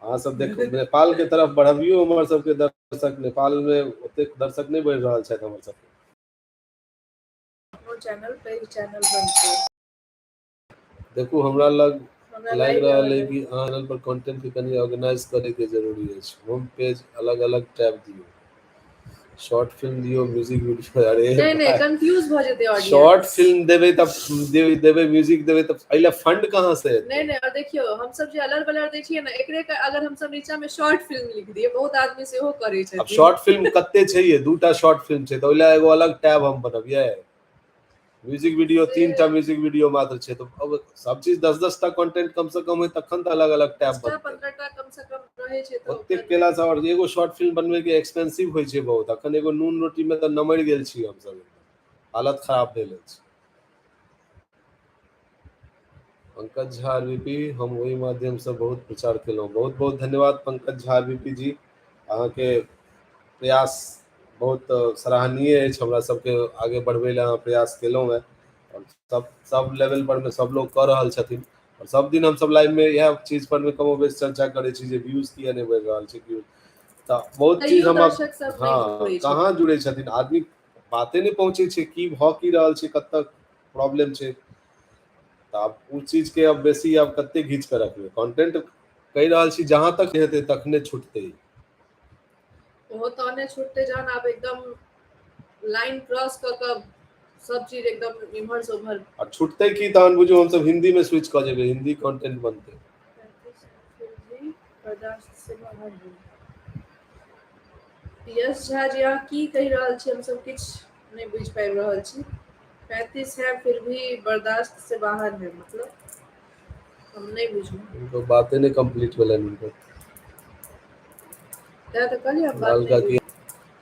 अहाँ सब देखू नेपाल के तरफ बढ़बियौ हमर सबके दर्शक, नेपाल में ओतेक दर्शक नहि बढ़ि रहल छथि हमर सबके। अपनो चैनल पैघ चैनल बनतै। देखू हमरा लग हमरा लागि लागि रहल रहल अइ अइ कि अहाँ चैनल पर कंटेंट के कनि ऑर्गेनाइज करे के जरूरी अछि। होम पेज अलग अलग टैब दियौ, शॉर्ट फिल्म दियौ, म्यूजिक वीडियो। अरे नहि नहि, भाई, कंफ्यूज भऽ जेतै शॉर्ट ऑडियंस। फिल्म देबै तब देबै, म्यूजिक देबै तऽ एहि लए फंड कहाँ से नहि एतै? नहि, और देखियौ हमसब जे अलर बलर दै छियै ने, एकरे के अगर हमसब नीचा में शॉर्ट फिल्म लिख दियै, बहुत आदमी सेहो करै आब छथिन। शॉर्ट फिल्म कते छै ये, 2टा शॉर्ट फिल्म छै तऽ ओहि लए एगो अलग टैब हम बनबियै। म्यूजिक वीडियो से 3टा म्यूजिक वीडियो मात्र छै, तऽ अब सब चीज 10-10 टा कंटेंट कम से कम होय तखन तऽ अलग अलग टैब 10टा बनतै। 15टा कम से कम रहै छै तऽ ओतेक ओकर केलासँ और एगो शॉर्ट फिल्म बनबै के एक्सपेंसिव होइ छै बहुत। अखन एगो नून रोटी में तऽ नमरि गेल छी हमसब, हालत खराब भेल अछि। पंकज झा आरवीपी, हम ओहि माध्यम से बहुत प्रचार केलहुँ, बहुत बहुत धन्यवाद पंकज झा आरवीपी जी, अहाँके प्रयास बहुत सराहनीय अछि, हमरा सबके आगे बढ़बै लए अहाँ प्रयास केलहुँ हेँ और सब सब लेवल पर मे सब लोग कऽ रहल छथिन। और सब दिन हमसब लाइव में इएह चीज पर मे कमो बेस चर्चा करै छी जे व्यूज किया नहि बढ़ि रहल छै, व्यूज तऽ बहुत चीज तैयो हम दर्शक सब नहि हाँ जुड़ै कहाँ छथिन। जुड़ै छथिन आदमी, बाते नहि पहुँचै छै की भऽ की रहल छै, कतऽ प्रॉब्लम छै। तऽ आब ओ चीज के अब बेसी आब कते घीच कऽ रखबै, कंटेंट कहि रहल छी जहाँ तक हेतै तखने छुटतै। ओहो तहने छुटतै जहन आब एकदम लाइन क्रॉस कऽ कऽ सब चीज एकदम इम्हर से उम्हर। आ छुटतै की तहन बुझू हमसब हिंदी में स्विच कऽ जेबै, हिंदी कंटेंट बनतै। बर्दाश्त से बाहर है। यश झा जी, अहाँ की कहि रहल छी, हमसब किछु नहि बुझि पाबि रहल छी। 35 है फिर भी बर्दाश्त से बाहर है, मतलब हम नहि बुझलहुँ। हुनको बाते नहि कंप्लीट भेलनि हुनकर। तैं तऽ कहलियै हम बात लाल नहि काकी, बुझ,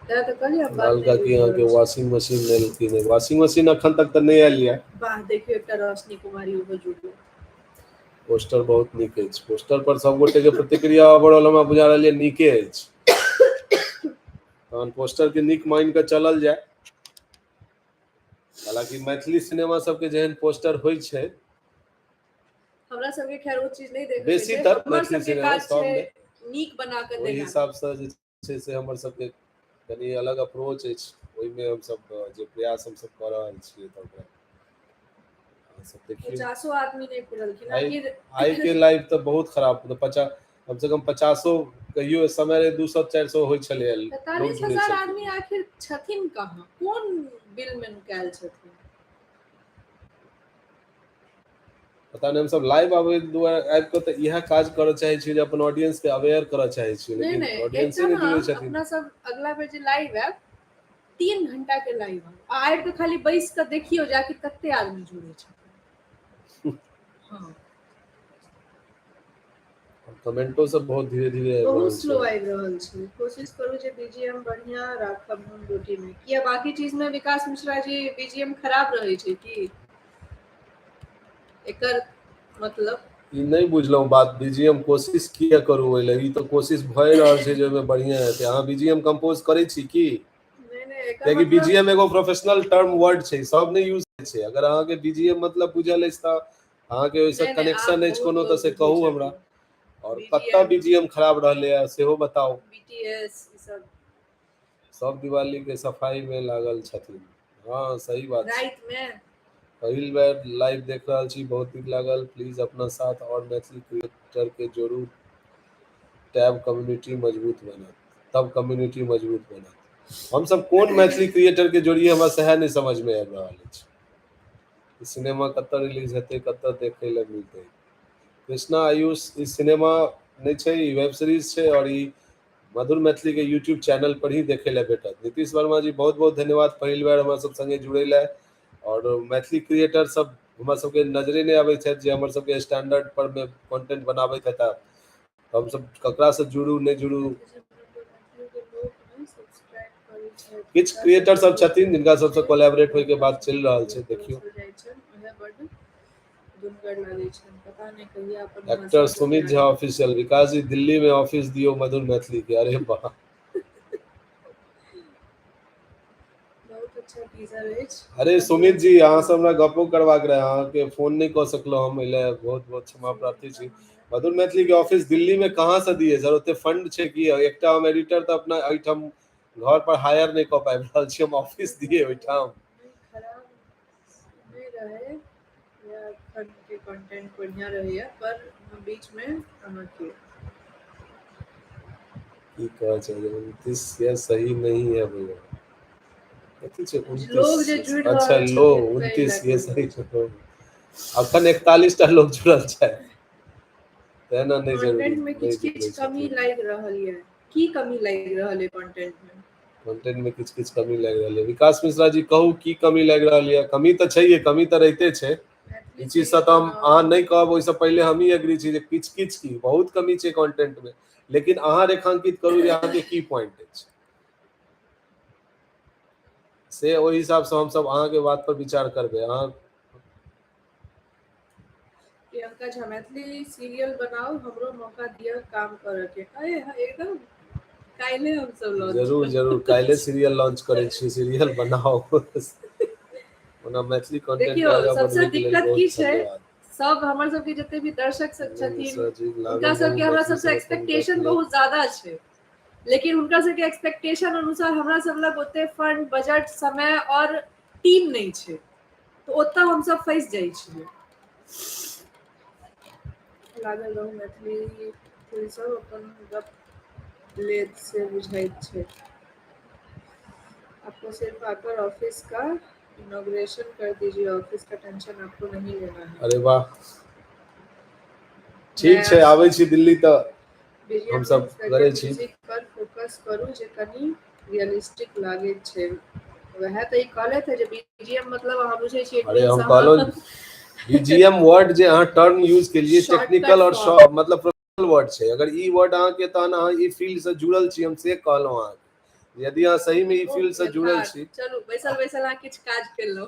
तैं तऽ कहलियै हम बात लाल नहि काकी बुझि अहाँके रहल छी। वॉशिंग मशीन लेलखिन हँ, वॉशिंग मशीन अखन तक तऽ नहि आयल यऽ। वाह देखियौ एकटा रोशनी कुमारी ओहो जुड़ल। पोस्टर बहुत नीक अछि, पोस्टर पर सब गोटे के प्रतिक्रिया ओवरऑल हमरा बुझा रहल यऽ नीके अछि, तहन पोस्टर के नीक मानि कऽ चलल जाय। हालांकि मैथिली सिनेमा सबके जेहन पोस्टर होइ छै, हमरा सबके खैर ओ चीज नहि देखै छै, बेसीतर हमर मैथिली सबके सिनेमा काज सब छै मे नीक बना कऽ ओहि देनाइ। हिसाब से जे छै से हमर सबके कनि अलग अप्रोच अछि, ओहिमे हमसब जे प्रयास हमसब कऽ रहल छियै तऽ ओकरा अहाँ सब देखियौ। 50 आदमी नहि पुरलखिन आइ आखिर। आइ के लाइव तऽ बहुत खराब, मतलब कम से कम 50 कहियो समय रहे 200-400 होइ छलै, लोग 45 जुड़ै हजार छलखिन। आदमी आखिर छथिन कहाँ, कोन बिल में नुकायल छथिन पता नहि। हमसब लाइव आबै दुआरे आबि कऽ तऽ इएह काज करऽ चाहै छियै जे अपन ऑडियंस के अवेयर करऽ चाहै छियै, नहि लेकिन नहि, ऑडियंसे एकटा नहि ने जुड़ै छथिन। अपना सब अगला बेर जे लाइव आयब 3 घंटा के लाइव आयब, आ आबि कऽ खाली बैस कऽ देखियौ जाकि कते आदमी जुड़ै छथिन। हाँ कमेंटो सब बहुत धीरे धीरे आबि बहुत रहल स्लो छै। आबि रहल छै। कोशिश करू जे बीजीएम बढ़िया राखब नून रोटी में, किया बाकी चीज में विकास मिश्रा जी बीजीएम खराब रहै छै की, एकर मतलब ई नहि बुझलहुँ बात। बीजीएम कोशिश किया करू ओहि लए, ई तऽ कोशिश भए रहल छै जे ओहिमे बढ़िया हेतै। अहाँ बीजीएम कंपोज करै छी की? नहि नहि, एकर कियाकि मतलब बीजीएम एगो प्रोफेशनल टर्म वर्ड छै, सब नहि यूज करै छै। अगर अहाँके बीजीएम मतलब बुझल अछि तऽ अहाँके ओहिसँ नहि नहि, कनेक्शन आब अछि बहुत कोनो तऽ लोग से बुझै कहू हमरा। छथिन। और कतऽ बीजीएम बीजीएम खराब रहलै है सेहो बताउ। बीटीएस ई सब सब दिवाली के सफाई में लागल छथिन। हाँ सही बात छै। राति में पहिल बेर लाइव देख रहल छी, बहुत नीक लागल। प्लीज अपना साथ और मैथिली क्रिएटर के जोड़ू, टैब कम्युनिटी मजबूत बनत, तब कम्युनिटी मजबूत बनत। हमसब कोन मैथिली क्रिएटर के जोड़िए हमरा सएह नहि समझ में आबि रहल अछि। ई सिनेमा कतऽ रिलीज हेतै, कतऽ देखै लए मिलतै? कृष्णा आयुष, ई सिनेमा नहि छै, ई वेब सीरीज छै और ई मधुर मैथिली के यूट्यूब चैनल पर ही देखै लए भेटत। नीतीश वर्मा जी बहुत बहुत धन्यवाद पहिल बेर हमरा सब संगे जुड़ै लए। और मैथिली क्रिएटर सब हमरा सबके नजरे नहि आबै छथि जे हमर सबके स्टैंडर्ड पर मे कंटेंट बनाबैत हेता, तऽ हमसब ककरा से जुड़ू नहि जुड़ू। किछु क्रिएटर सब छथिन जिनका सबसँ कोलैबोरेट होय के बात चलि रहल छै, देखियौ। एक्टर सुमित झा ऑफिशियल, विकास जी दिल्ली में ऑफिस दियौ मधुर मैथिली के। अरे वाह, अच्छा टीजर अछि। अरे सुमित जी, अहाँ से हमरा गपो करबाक रहे, अहाँके फोन नहि कऽ सकलहुँ हम, एहि लए बहुत बहुत क्षमा प्रार्थी छी। मधुर मैथिली के ऑफिस दिल्ली में कहाँ से दिए सर? ओते फंड छै कि? एकटा हम एडिटर तऽ अपना एहिठाम घर पर हायर नहि कऽ पाबि रहल छी, हम ऑफिस दिए ओहिठाम। खराब नहि रहे या एखन के कंटेंट बढ़िया रहैया, पर हम बीच में अहाँके की कहै छै, 29 ये सही नहीं है भैया। कथी छै लोग जे 29? जुड़ि अच्छा रहल लो छथिन ताहि 29 लए ये कऽ। सही छै। अखन 41 टा लोग जुड़ल छै, तेना नहि जरूरी कंटेंट में नहि किछु जुड़ै किछु कमी छथिन। लागि रहल यऽ। की कमी लागि रहल यऽ कंटेंट में? कंटेंट में किछु किछु कमी लागि रहल यऽ। विकास मिश्रा जी, कहू की कमी लागि रहल यऽ? कमी तऽ छैहे, कमी तऽ रहिते छै। मैथिली ई चीजसँ सीरियल तऽ हम बनाउ। अहाँ नहि कहब ओहिसँ पहिले हमही एग्री छी जे किछु किछु की बहुत कमी छै कंटेंट मे, लेकिन अहाँ रेखांकित करू जे अहाँके की पॉइंट अछि, से ओहि हिसाबसँ हमसभ अहाँके बात पर विचार करबै। अहाँ प्रियंका झा, मैथिली सीरियल बनाउ, हमरो मौका दिअ काम करऽ के। अरे एकदम काल्हे हमसब लॉन्च जरूर करब। जरूर, काल्हि सीरियल लॉन्च करै छी, सीरियल बनाउ। ओना मैथिली कंटेंट के देखियौ, आगाँ सबसे बढ़बै के लेल दिक्कत बहुत की छै, धन्यवाद। सब हमर सबके जते भी दर्शक सब छथिन, मिश्रा जी हुनका लागल सबके रहू, हमरा मैथिली सबसे से अपन गप एक्सपेक्टेशन लेब। बहुत ज्यादा छै, लेकिन हुनका सबके एक्सपेक्टेशन अनुसार हमरा सब लग ओते फंड, बजट, समय और टीम नहि छै, तऽ ओतऽ हमसब फँसि जाइ छियै। लागल रहू, मैथिली सब अपन गप लेत से बुझाइत छै। आपको सिर्फ आकर ऑफिस का इनॉग्रेशन कर दीजिए, ऑफिस का टेंशन आपको नहीं लेना है। अरे वाह, ठीक छै, आबै छी दिल्ली तऽ हमसब करै छी। म्यूजिक पर फोकस करू जे कनि रियलिस्टिक लागैत छै। वएह तऽ ई कहलथि जे बीजीएम मतलब अहाँ बुझै छियै। अरे हम कहलहुँ बीजीएम वर्ड जे अहाँ टर्म यूज केलिए, टेक्निकल और शॉर्ट मतलब प्रोफेशनल वर्ड छै। अगर ई वर्ड अहाँके, तहन अहाँ ई फील्ड से जुड़ल छी, हम से कहलहुँ अहाँके, यदि अहाँ सही में ई फील्ड से जुड़ल छी। चलू, बैसल बैसल अहाँ किछु काज केलहुँ।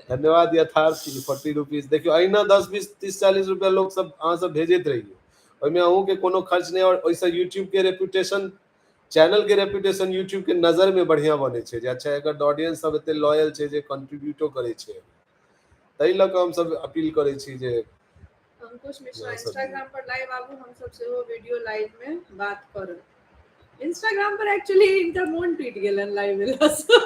धन्यवाद यथार्थ, 40 रुपीज। देखियौ, अहिना 10, 20, 30, 40 रुपया लोक सब अहाँ सब भेजैत रहियौ, ओहिमे अहूँके कोनो खर्च नहि, और ओहिसँ यूट्यूब के रेपुटेशन, चैनल के रेपुटेशन यूट्यूब के नजर में बढ़िया बनै छै जे अच्छा, एकर ऑडियंस सब एते लॉयल छै जे कंट्रीब्यूटो करै छै। ताहि लऽ कऽ हमसब अपील करै छी जे अंकुश मिश्रा, इंस्टाग्राम पर लाइव आबू, हम सब सेहो वीडियो लाइव में बात करब। इंस्टाग्राम पर एक्चुअली हिनकर मोन टूटि गेलनि लाइव एलासँ।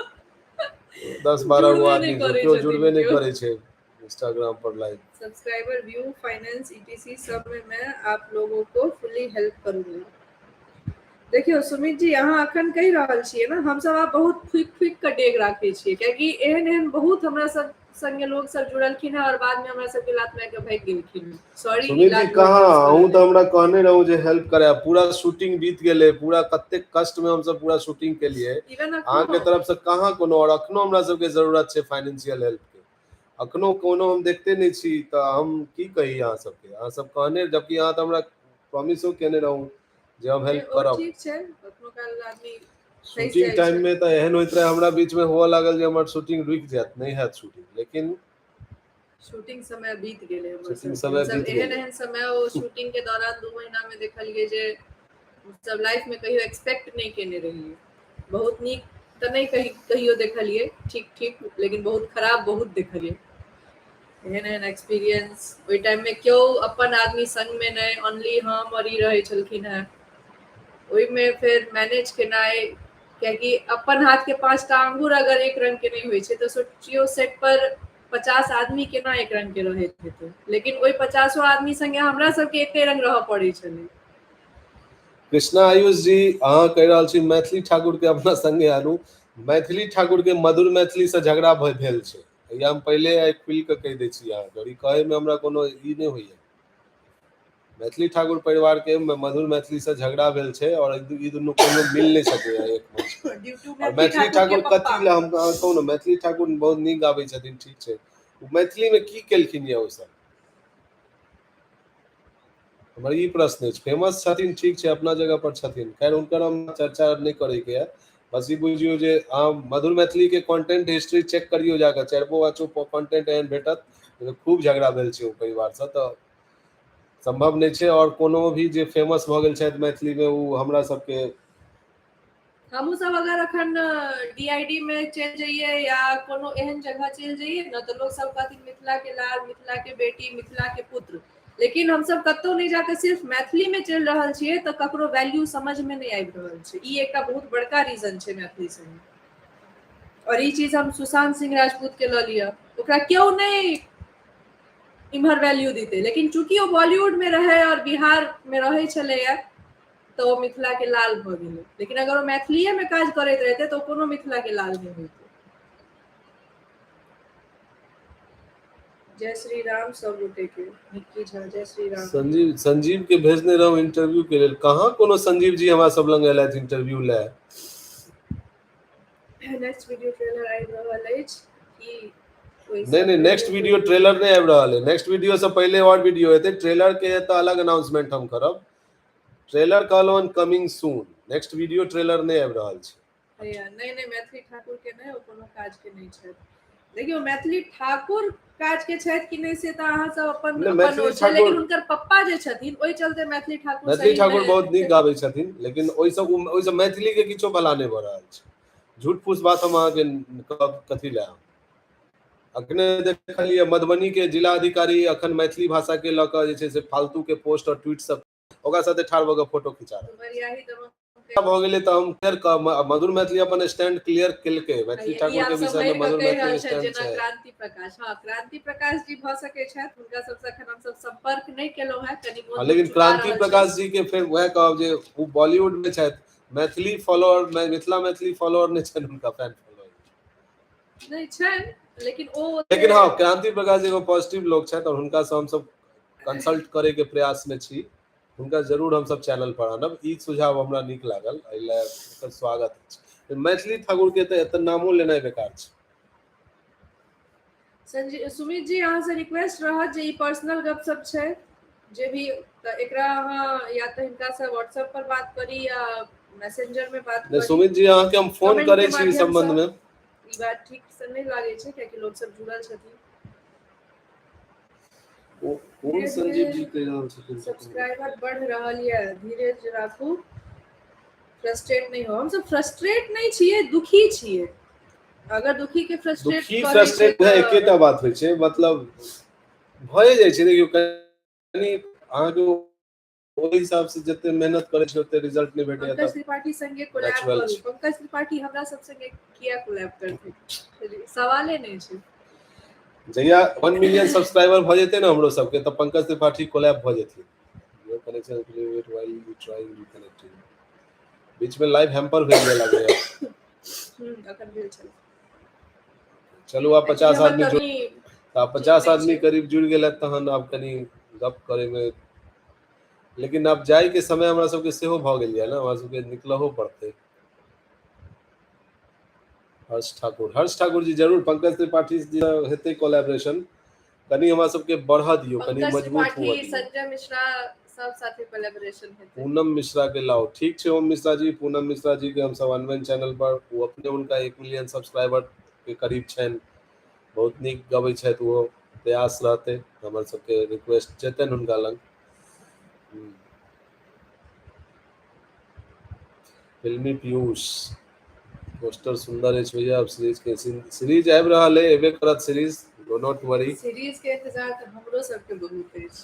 10-12 गो आदमी केओ जुड़बे नहि करै छै इंस्टाग्राम पर live. Subscriber, view, finance, etc सब में मैं आप लोगों को फुल्ली हेल्प करूंगी। देखियौ सुमित जी, अहाँ अखन कहि रहल छियै ने, हमसब आब बहुत फुकि फुकि कऽ डेग राखै छियै, कियाकि एहन एहन बहुत हमरा सब संगे लोग सब जुड़लखिन हेँ और बाद में हमरा सबके लात मारि कऽ भागि गेलखिन। सॉरी। सुमित जी, कहाँ? अहूँ तऽ हमरा कहने रहू जे हेल्प करे। पूरा शूटिंग बीत गेलै, पूरा कतेक कष्ट में हमसब पूरा शूटिंग केलियै। अहाँके तरफ से कहाँ कोनो? और अखनो हमरा सबके जरूरत छै फाइनेंशियल हेल्प के। अखनो कोनो हम देखते नहि छी, तऽ हम की कही अहाँ सबके? अहाँ सब कहने, जबकि अहाँ तऽ हमरा प्रॉमिसो केने रहू जे हम हेल्प करब। ठीक छै, कखनो काल आदमी शूटिंग टाइम में तऽ एहन होइत रहे, हमरा बीच में हुअ लागल जे हमर शूटिंग रुकि जायत, नहि हैत शूटिंग, लेकिन शूटिंग समय बीत गेलै हमर। शूटिंग समय बीत एहन एहन समय ओ शूटिंग के दौरान 2 महीना में देखलियै जे सब लाइफ में कहियो एक्सपेक्ट नहि केने रहियै। बहुत नीक तऽ नहि कहि कहियो देखलियै, ठीक ठीक, लेकिन बहुत खराब बहुत देखलियै। एहन एहन एक्सपीरियंस ओहि टाइम में केओ अपन आदमी संग में नहि, ओनली हम और ई रहै छलखिन हेँ। ओहिमे फेर मैनेज केनाइ, कियाकि अपन हाथ के पांचटा अंगूर अगर एक रंग के नहि होइ छै, तऽ सोचियौ सेट पर 50 आदमी केना एक रंग के रहैत हेतै। लेकिन ओहि 50 आदमी संगे हमरा सबके एके रंग रहय पड़ै छलै। कृष्णा आयुष जी, अहाँ कहि रहल छी मैथिली ठाकुर के अपना संगे आनू। मैथिली ठाकुर के मधुर मैथिली से झगड़ा भेल छै। या हम पहिले आइ खुलि कऽ कहि दै छी अहाँके, और ई कहैमे हमरा कोनो ई नहि होइया। मैथिली ठाकुर परिवार के मधुर मैथिली से झगड़ा भेल छै और ई दुनू कहियो मिल नहि सकैया एक मंच पर। और मैथिली ठाकुर कथी लए? हम अहाँ कहू ने, मैथिली ठाकुर बहुत नीक गाबै छथिन, ठीक छै, मैथिलीमे की केलखिन यऽ ओसभ? हमर ई प्रश्न अछि। फेमस छथिन, ठीक छै, अपना जगह पर छथिन। खैर, हुनकर हम चर्चा नहि करैके यऽ। बस ई बुझियौ जे अहाँ मधुर मैथिलीके कंटेंट हिस्ट्री चेक करियौ जाकऽ, चारि पाँचो कंटेंट एहन भेटत, खूब झगड़ा भेल छै ओ परिवारसँ। तऽ सम्भव नहि छै। आओर कोनो भी जे फेमस भऽ गेल छथि मैथिलीमे, ओ हमरा सबके हमहूँ सब अगर अखन DID मे चलि जइयै या कोनो एहन जगह चलि जइयै ने तऽ लोक सब कहथिन मिथिला के लाल, मिथिला के बेटी, मिथिला के पुत्र। लेकिन हमसब कतहु नहि जाकऽ सिर्फ मैथिली मे चलि रहल छियै तऽ ककरो वैल्यू समझ मे नहि आबि रहल छै। ई एकटा बहुत बड़का रीजन छै मैथिली संगे। और ई चीज हम सुशांत सिंह राजपूत के लऽ लिअ, ओकरा केओ नहि इम्हर वैल्यू दितै, लेकिन चूँकि ओ बॉलीवुड मे रहै और बिहार मे रहै छलैया तऽ ओ मिथिला के लाल भऽ गेलै। लेकिन अगर ओ मैथिलीए मे काज करैत रहितै तऽ ओ कोनो मिथिला के लाल नहि होइतै। जय श्री राम सब गोटे के। निक्की झा जय श्री राम। संजीव संजीव के भेजने रहूं इंटरव्यू के लेल, कहाँ कोनो संजीव जी हमरा सब लग एलथि इंटरव्यू लए। नेक्स्ट वीडियो ट्रेलर आबि रहल अछि की? नहि नहि, नेक्स्ट वीडियो ट्रेलर नहि आबि रहल है। नेक्स्ट वीडियो से पहिले और वीडियो हेतै, ट्रेलर के तऽ अलग अनाउंसमेंट हम करब। ट्रेलर कहलहुँ coming soon, next video trailer नहि आबि रहल छै। नहि नहि, मैथिली ठाकुर के नहि, ओ कोनो काज के नहि छथि। देखियौ मैथिली ठाकुर काज के छथि कि नहि से तऽ अहाँ सब अपन अपन ओ छै, लेकिन हुनकर पप्पा जे छथिन ओहि चलते मैथिली ठाकुर मैथिली ठाकुर बहुत नीक गाबै छथिन, लेकिन ओहिसँ ओहिसँ मैथिली के किछो भला नहि भऽ रहल छै। झूठ फूस बात हम अहाँके कथी लए। अखने देखलियै मधुबनी के जिलाधिकारी अखन मैथिली भाषा के लऽ कऽ जे छै से फालतू के पोस्ट और ट्वीट सब ओकरा साथे ठाढ़ भऽ कऽ फोटो खिंचा रहल भऽ गेलै। तऽ हम क्लियर मधुर मैथिली अपन स्टैंड क्लियर केलकै मैथिली ठाकुर के विषय मे। मधुर मैथिली स्टैंड छै क्रांति प्रकाश। हां, क्रांति प्रकाश जी भऽ सकै छथि, हुनका सबसँ अखन हम सब संपर्क नहि केलहुँ हैं कनि मोन। लेकिन क्रांति प्रकाश जी के फेर वएह कहब जे ओ बॉलीवुड मे छथि, मैथिली फॉलोअर, मिथिला मैथिली फॉलोअर नहि छनि हुनका, फैन फॉलोअर नहि छनि, लेकिन ओ लेकिन हँ, क्रांति प्रकाश एगो पॉजिटिव लोक छथि और हुनका से हमसब कंसल्ट करे के प्रयास में छी। हुनका जरूर हमसब चैनल पर आनब। ई सुझाव हमरा नीक लागल, एहि लए ओकर स्वागत अछि। मैथिली ठाकुर के तऽ एतऽ नामो लेनाइ बेकार छै। संजीव सुमित जी, अहाँ से रिक्वेस्ट रहत जे ई पर्सनल गप सब छै जे भी, तऽ एकरा अहाँ या तऽ हिनका से व्हाट्सएप पर बात करी या मैसेंजर में बात करी। सुमित जी, अहाँके हम फोन करै छी ई संबंध में। ई बात ठीक से नहि लागै छै, कियाकि लोक सब जुड़ल छथिन। कोन संजीव जी कहि रहल छथिन? सब्सक्राइबर बढ़ रहल यऽ, धीरज राखू, फ्रस्ट्रेट नहि हो। हम सब फ्रस्ट्रेट नहि छियै, दुखी छियै। अगर दुखी के फ्रस्ट्रेट दुखी फ्रस्ट्रेट एकेटा बात होइ छै, मतलब भए जाइ छै। देखियौ, कनि अहाँके ओहि हिसाब से जते मेहनत करै छै ओते रिजल्ट नहि भेटैया। पंकज त्रिपाठी संगे कोलैब करू। पंकज त्रिपाठी हमरा सब संगे किया कोलैब करतै, सवाले नहि छै। जहिया 1 मिलियन सब्सक्राइबर भऽ जेतै ने हमरो सबके, तऽ पंकज त्रिपाठी कोलैब भऽ जेथिन। Your connection will wait while you try reconnecting. बीच में लाइव हैम्पर भेल गेल लागैया। अखन भेल छल। चलू, आब 50 आदमी जुड़, आब 50 आदमी करीब जुड़ गेल, तहन आब कनि गप करे में। लेकिन आब जाय के समय हमरा सबके सेहो भऽ गेल यऽ ने, हमरा सबके निकलहो पड़तै। हर्ष ठाकुर, हर्ष ठाकुर जी, जरूर पंकज त्रिपाठी जी हेतै कोलैबोरेशन। कनि हमरा सबके बढ़ऽ दियौ, कनि मजबूत हुअ दियौ। संजय मिश्रा सब साथे कोलैबोरेशन हेतै। पूनम मिश्रा के लाओ। ठीक छै ओम मिश्रा जी, पूनम मिश्रा जी के हमसब अनबन चैनल पर, ओ अपने हुनका 1 मिलियन सब्सक्राइबर के करीब छनि, बहुत नीक गबै छथि ओहो। प्रयास रहतै हमर सबके, रिक्वेस्ट जेतनि हुनका लग। फिल्मी पीयूष, पोस्टर सुंदर अछि भैया। अब सीरीज के सीरीज आबि रहल है, एबे करत series, do not worry. Series के इंतजार तऽ हमरो सबके बहुत अछि,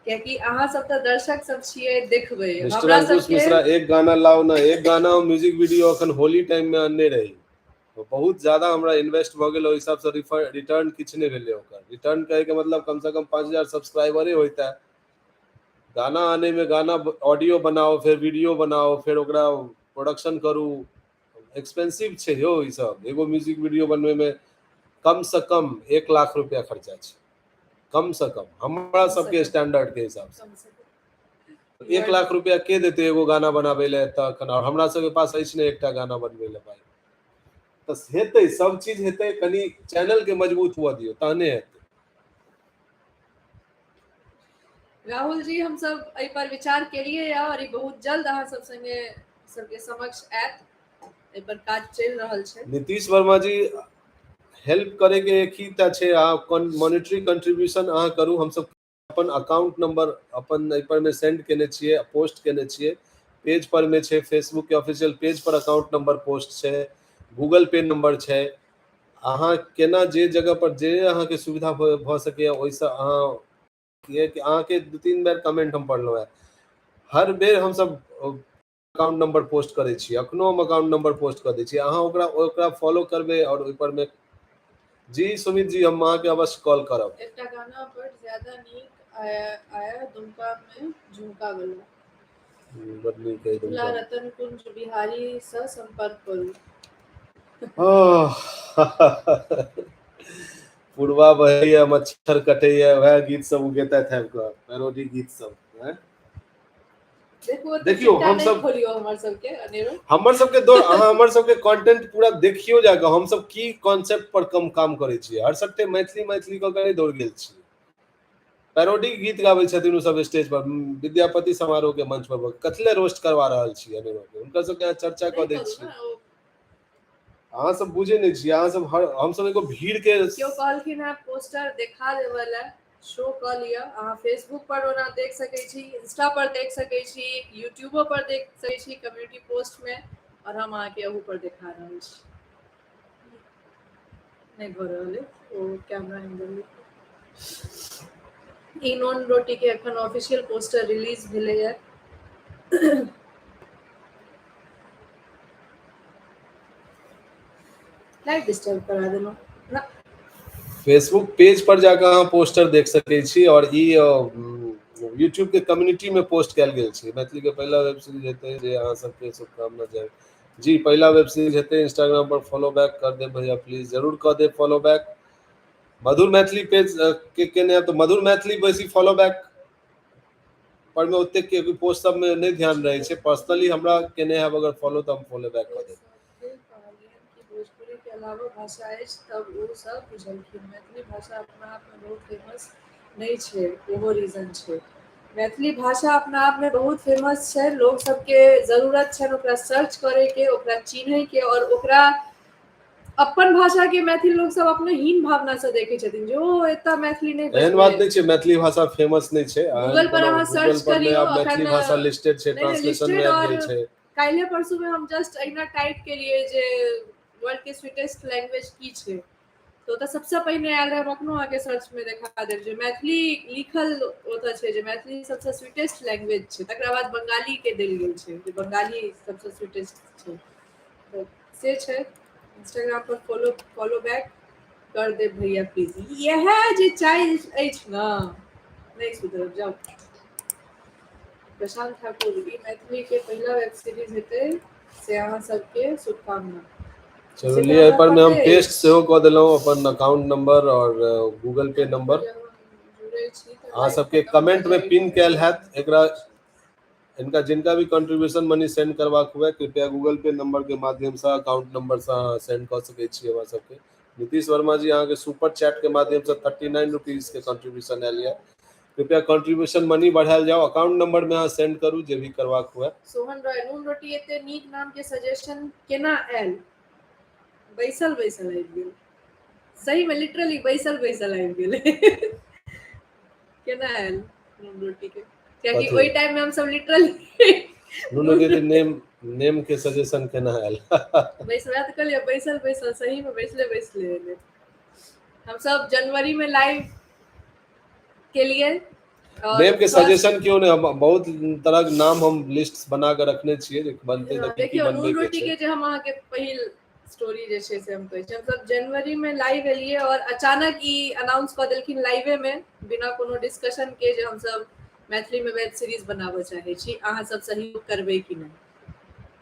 कियाकि अहाँ सब तऽ दर्शक सब छियै, देखबै। मिस्टर अंकुश मिश्रा, एक गाना लाओ ना। एक गाना म्यूजिक वीडियो अखन होली टाइम में अनने रही, बहुत ज्यादा हमरा इन्वेस्ट भऽ गेल, ओहि हिसाबसँ रिटर्न किछु नहि भेलै। ओकर रिटर्न कहैके मतलब कमसँ कम 5000 सब्सक्राइबरे होइता। गाना आने में, गाना ऑडियो बनाओ, फेर वीडियो बनाओ, फेर ओकरा प्रोडक्शन करू, एक्सपेंसिव छै यौ ई सब। एगो म्यूजिक वीडियो बनबै में कम से कम 1 लाख रुपया खर्चा छै, कम से कम हमरा सबके स्टैंडर्ड के हिसाब से। 1 लाख रुपया के देतै एगो गाना बनाबै लए तऽ? और हमरा सबके पास अछि नहि एकटा गाना बनबै लए पाइ। तऽ हेतै, सब चीज हेतै, कनि चैनल के मजबूत हुअ दियौ, तहने हेतै। राहुल जी, हम सब एहि पर विचार केलिए या और ई बहुत जल्द अहाँ सब संगे सबके समक्ष आयत। एहि पर काज चलि रहल छै। नीतीश वर्मा जी, हेल्प करे के एक ही टा छै, अहाँ मॉनिटरी कंट्रीब्यूशन अहाँ करू। हमसब अपन अकाउंट नंबर अपन एहि पर मे सेंड केने छियै, पोस्ट केने छियै। पेज पर मे छै, फेसबुक के ऑफिशियल पेज पर अकाउंट नंबर पोस्ट छै, गूगल पे नंबर छै। अहाँ केना जे जगह पर जे अहाँके सुविधा भऽ सकैए ओहिसँ अहाँ, किएकि अहाँके 2-3 बेर कमेंट हम पढ़लहुँ हेँ, हर बेर हमसब अकाउंट नंबर पोस्ट करै छी, अखनो हम अकाउंट नंबर पोस्ट कऽ दै छी, अहाँ ओकरा ओकरा फॉलो करबै आओर ओहि पर मे। जी सुमित जी, हम अहाँके अवश्य कॉल करब। एकटा गाना बड ज्यादा नीक आया आया दुमका में झुमका वाला। बड नीक अइ मिथिला दुमका। रतन कुंज बिहारी सँ संपर्क करू। पुरबा बहैया मच्छर कटैया, वएह गीत सब ओ गेतैथ आबि कऽ, पैरोडी गीत सब। देखू, ओते देखियौ, चिट्टा नहि हमसब खोलियौ हमर सबके अनेरो। हमर सबके दो, अहाँ हमर सबके कंटेंट पूरा देखियौ जाकऽ, हमसब की कॉन्सेप्ट पर कम काम करै छियै। हर सट्टे मैथिली मैथिली कऽ के नहि दौड़ गेल छियै। पैरोडी गीत गाबै छथिन ओ सब स्टेज पर, विद्यापति समारोह के मंच पर, कथी लए रोस्ट करवा रहल छियै अनेरो के? हुनकर सबके अहाँ चर्चा नहि कऽ दै करू छियै। ने ओ। अहाँ सब बुझै नहि छियै, अहाँ सब हर हमसब एगो भीड़ के। केओ कहलखिन हेँ पोस्टर देखा देबऽ लए, शो कऽ लिअ। अहाँ फेसबुक पर ओना देख सकै छी, इंस्टा पर देख सकै छी, यूट्यूबो पर देख सकै छी कम्युनिटी पोस्ट में, और हम अहाँके अहू पर देखा रहल छी। नहि भऽ रहल अइ ओ कैमरा एंगल। ई नून रोटी के एखन ऑफिशियल पोस्टर रिलीज भेलैए। लाइट डिस्टर्ब करा देलहुँ ना। फेसबुक पेज पर जाकऽ अहाँ पोस्टर देख सकै छी और ई यूट्यूब के कम्युनिटी में पोस्ट कयल गेल छै। मैथिली के पहिला वेब सीरीज हेतै जे अहाँ सबके शुभकामना जाय जी। पहिला वेब सीरीज हेतै। इंस्टाग्राम पर फॉलो बैक कर देब भैया प्लीज, जरूर कऽ देब फॉलो बैक। मधुर मैथिली पेज के केने तऽ मधुर मैथिली बेसी फॉलो बैक पर मे ओतेक के पोस्ट सब में नहि ध्यान रहै छै। पर्सनली हमरा केने हैब अगर फॉलो तऽ हम फॉलो बैक कऽ देब। सबके कहलियनि कि भोजपुरी के अलावो भाषा अछि, तब ओ सब बुझलखिन। मैथिली भाषा अपना आपमे बहुत फेमस नहि छै, ओहो रीजन छै। मैथिली भाषा अपना आपमे बहुत फेमस छै, लोक सबके जरूरत छनि ओकरा सर्च करैके, ओकरा चिन्हैके, और ओकरा अपन भाषा के मैथिल लोक सब अपने हीन भावना से देखै छथिन जे ओ एतऽ मैथिली नहि एहन बात बजबै। नहि छै मैथिली भाषा फेमस नहि छै। गूगल पर अहाँ गूगल सर्च पर मे करियौ आब मैथिली अखन। भाषा लिस्टेड छै, नहि नहि, ट्रांसलेशन मे लिस्टेड आबि और गेल छै। काल्हि परसू मे हम जस्ट अहिना टाइप केलियै जे वर्ल्ड के स्वीटेस्ट लैंग्वेज की छै, तऽ ओतऽ सबसँ पहिने आयल रहै। हम अखनो अहाँके सर्च मे देखा देब जे मैथिली लिखल ओतऽ छै जे मैथिली सबसँ स्वीटेस्ट लैंग्वेज छै। तकरा बाद बंगाली के देल गेल छै जे बंगाली सबसँ स्वीटेस्ट छै। तऽ से छै। इंस्टाग्राम पर फॉलो फॉलो बैक कर देब भैया प्लीज। इएह जे चाइल अछि ने, नहि सुधरब जाउ। प्रशांत ठाकुर, ई मैथिली के पहिला वेब सीरीज हेतै से अहाँ सबके शुभकामना। चलू से तऽ लिअ, एहि हमरा पर मे हम पते पेस्ट अछि। सेहो कऽ देलहुँ अपन अकाउंट नंबर और गूगल पे नंबर। जब हम जुड़ै छी तऽ अहाँ लाइव सबके खतम भऽ कमेंट मे जाइ पिन कयल छै। हैत एकरा। इनका जिनका भी कंट्रीब्यूशन मनी सेंड करबाक हुए, कृपया गूगल पे नंबर के माध्यम से, अकाउंट नंबर से अहाँ सेंड कऽ सकै छी हमरा सबके। नीतीश वर्मा जी, अहाँके सुपर चैट के माध्यम से 39 रुपीज के कंट्रीब्यूशन आयल यऽ। कृपया कंट्रीब्यूशन मनी बढ़ायल जाओ, अकाउंट नंबर में अहाँ सेंड करू जे भी करबाक हुए। सोहन रॉय, नून रोटी एते नीक नाम के सजेशन केना आयल? बैसल बैसल आबि गेल। सही में लिटरली बैसल बैसल आबि गेलै। केना आयल नून रोटी के? कियाकि कथी? ओहि टाइम में हमसब लिटरली नून रोटी के नेम नेम के सजेशन केना आयल? बैसल तऽ कहलियै, बैसल बैसल, सही में बैसले बैसले एलै। हमसब जनवरी में लाइव केलियै और नेम के फर्स्ट सजेशन क्यों नहि? हम बहुत तरहक नाम हम लिस्ट बना के रखने छियै जे बनतै तऽ की की देखियौ, बनबै नून के रोटी छै। के जे हम अहाँके पहिल स्टोरी जे छै से हम कहै छी, हमसब जनवरी में लाइव एलियै और अचानक ई अनाउंस कऽ देलखिन लाइवे में बिना कोनो डिस्कशन के जे हमसब मैथिली में वेब सीरीज बनाबऽ चाहै छी, अहाँ सब सहयोग करबै कि नहि?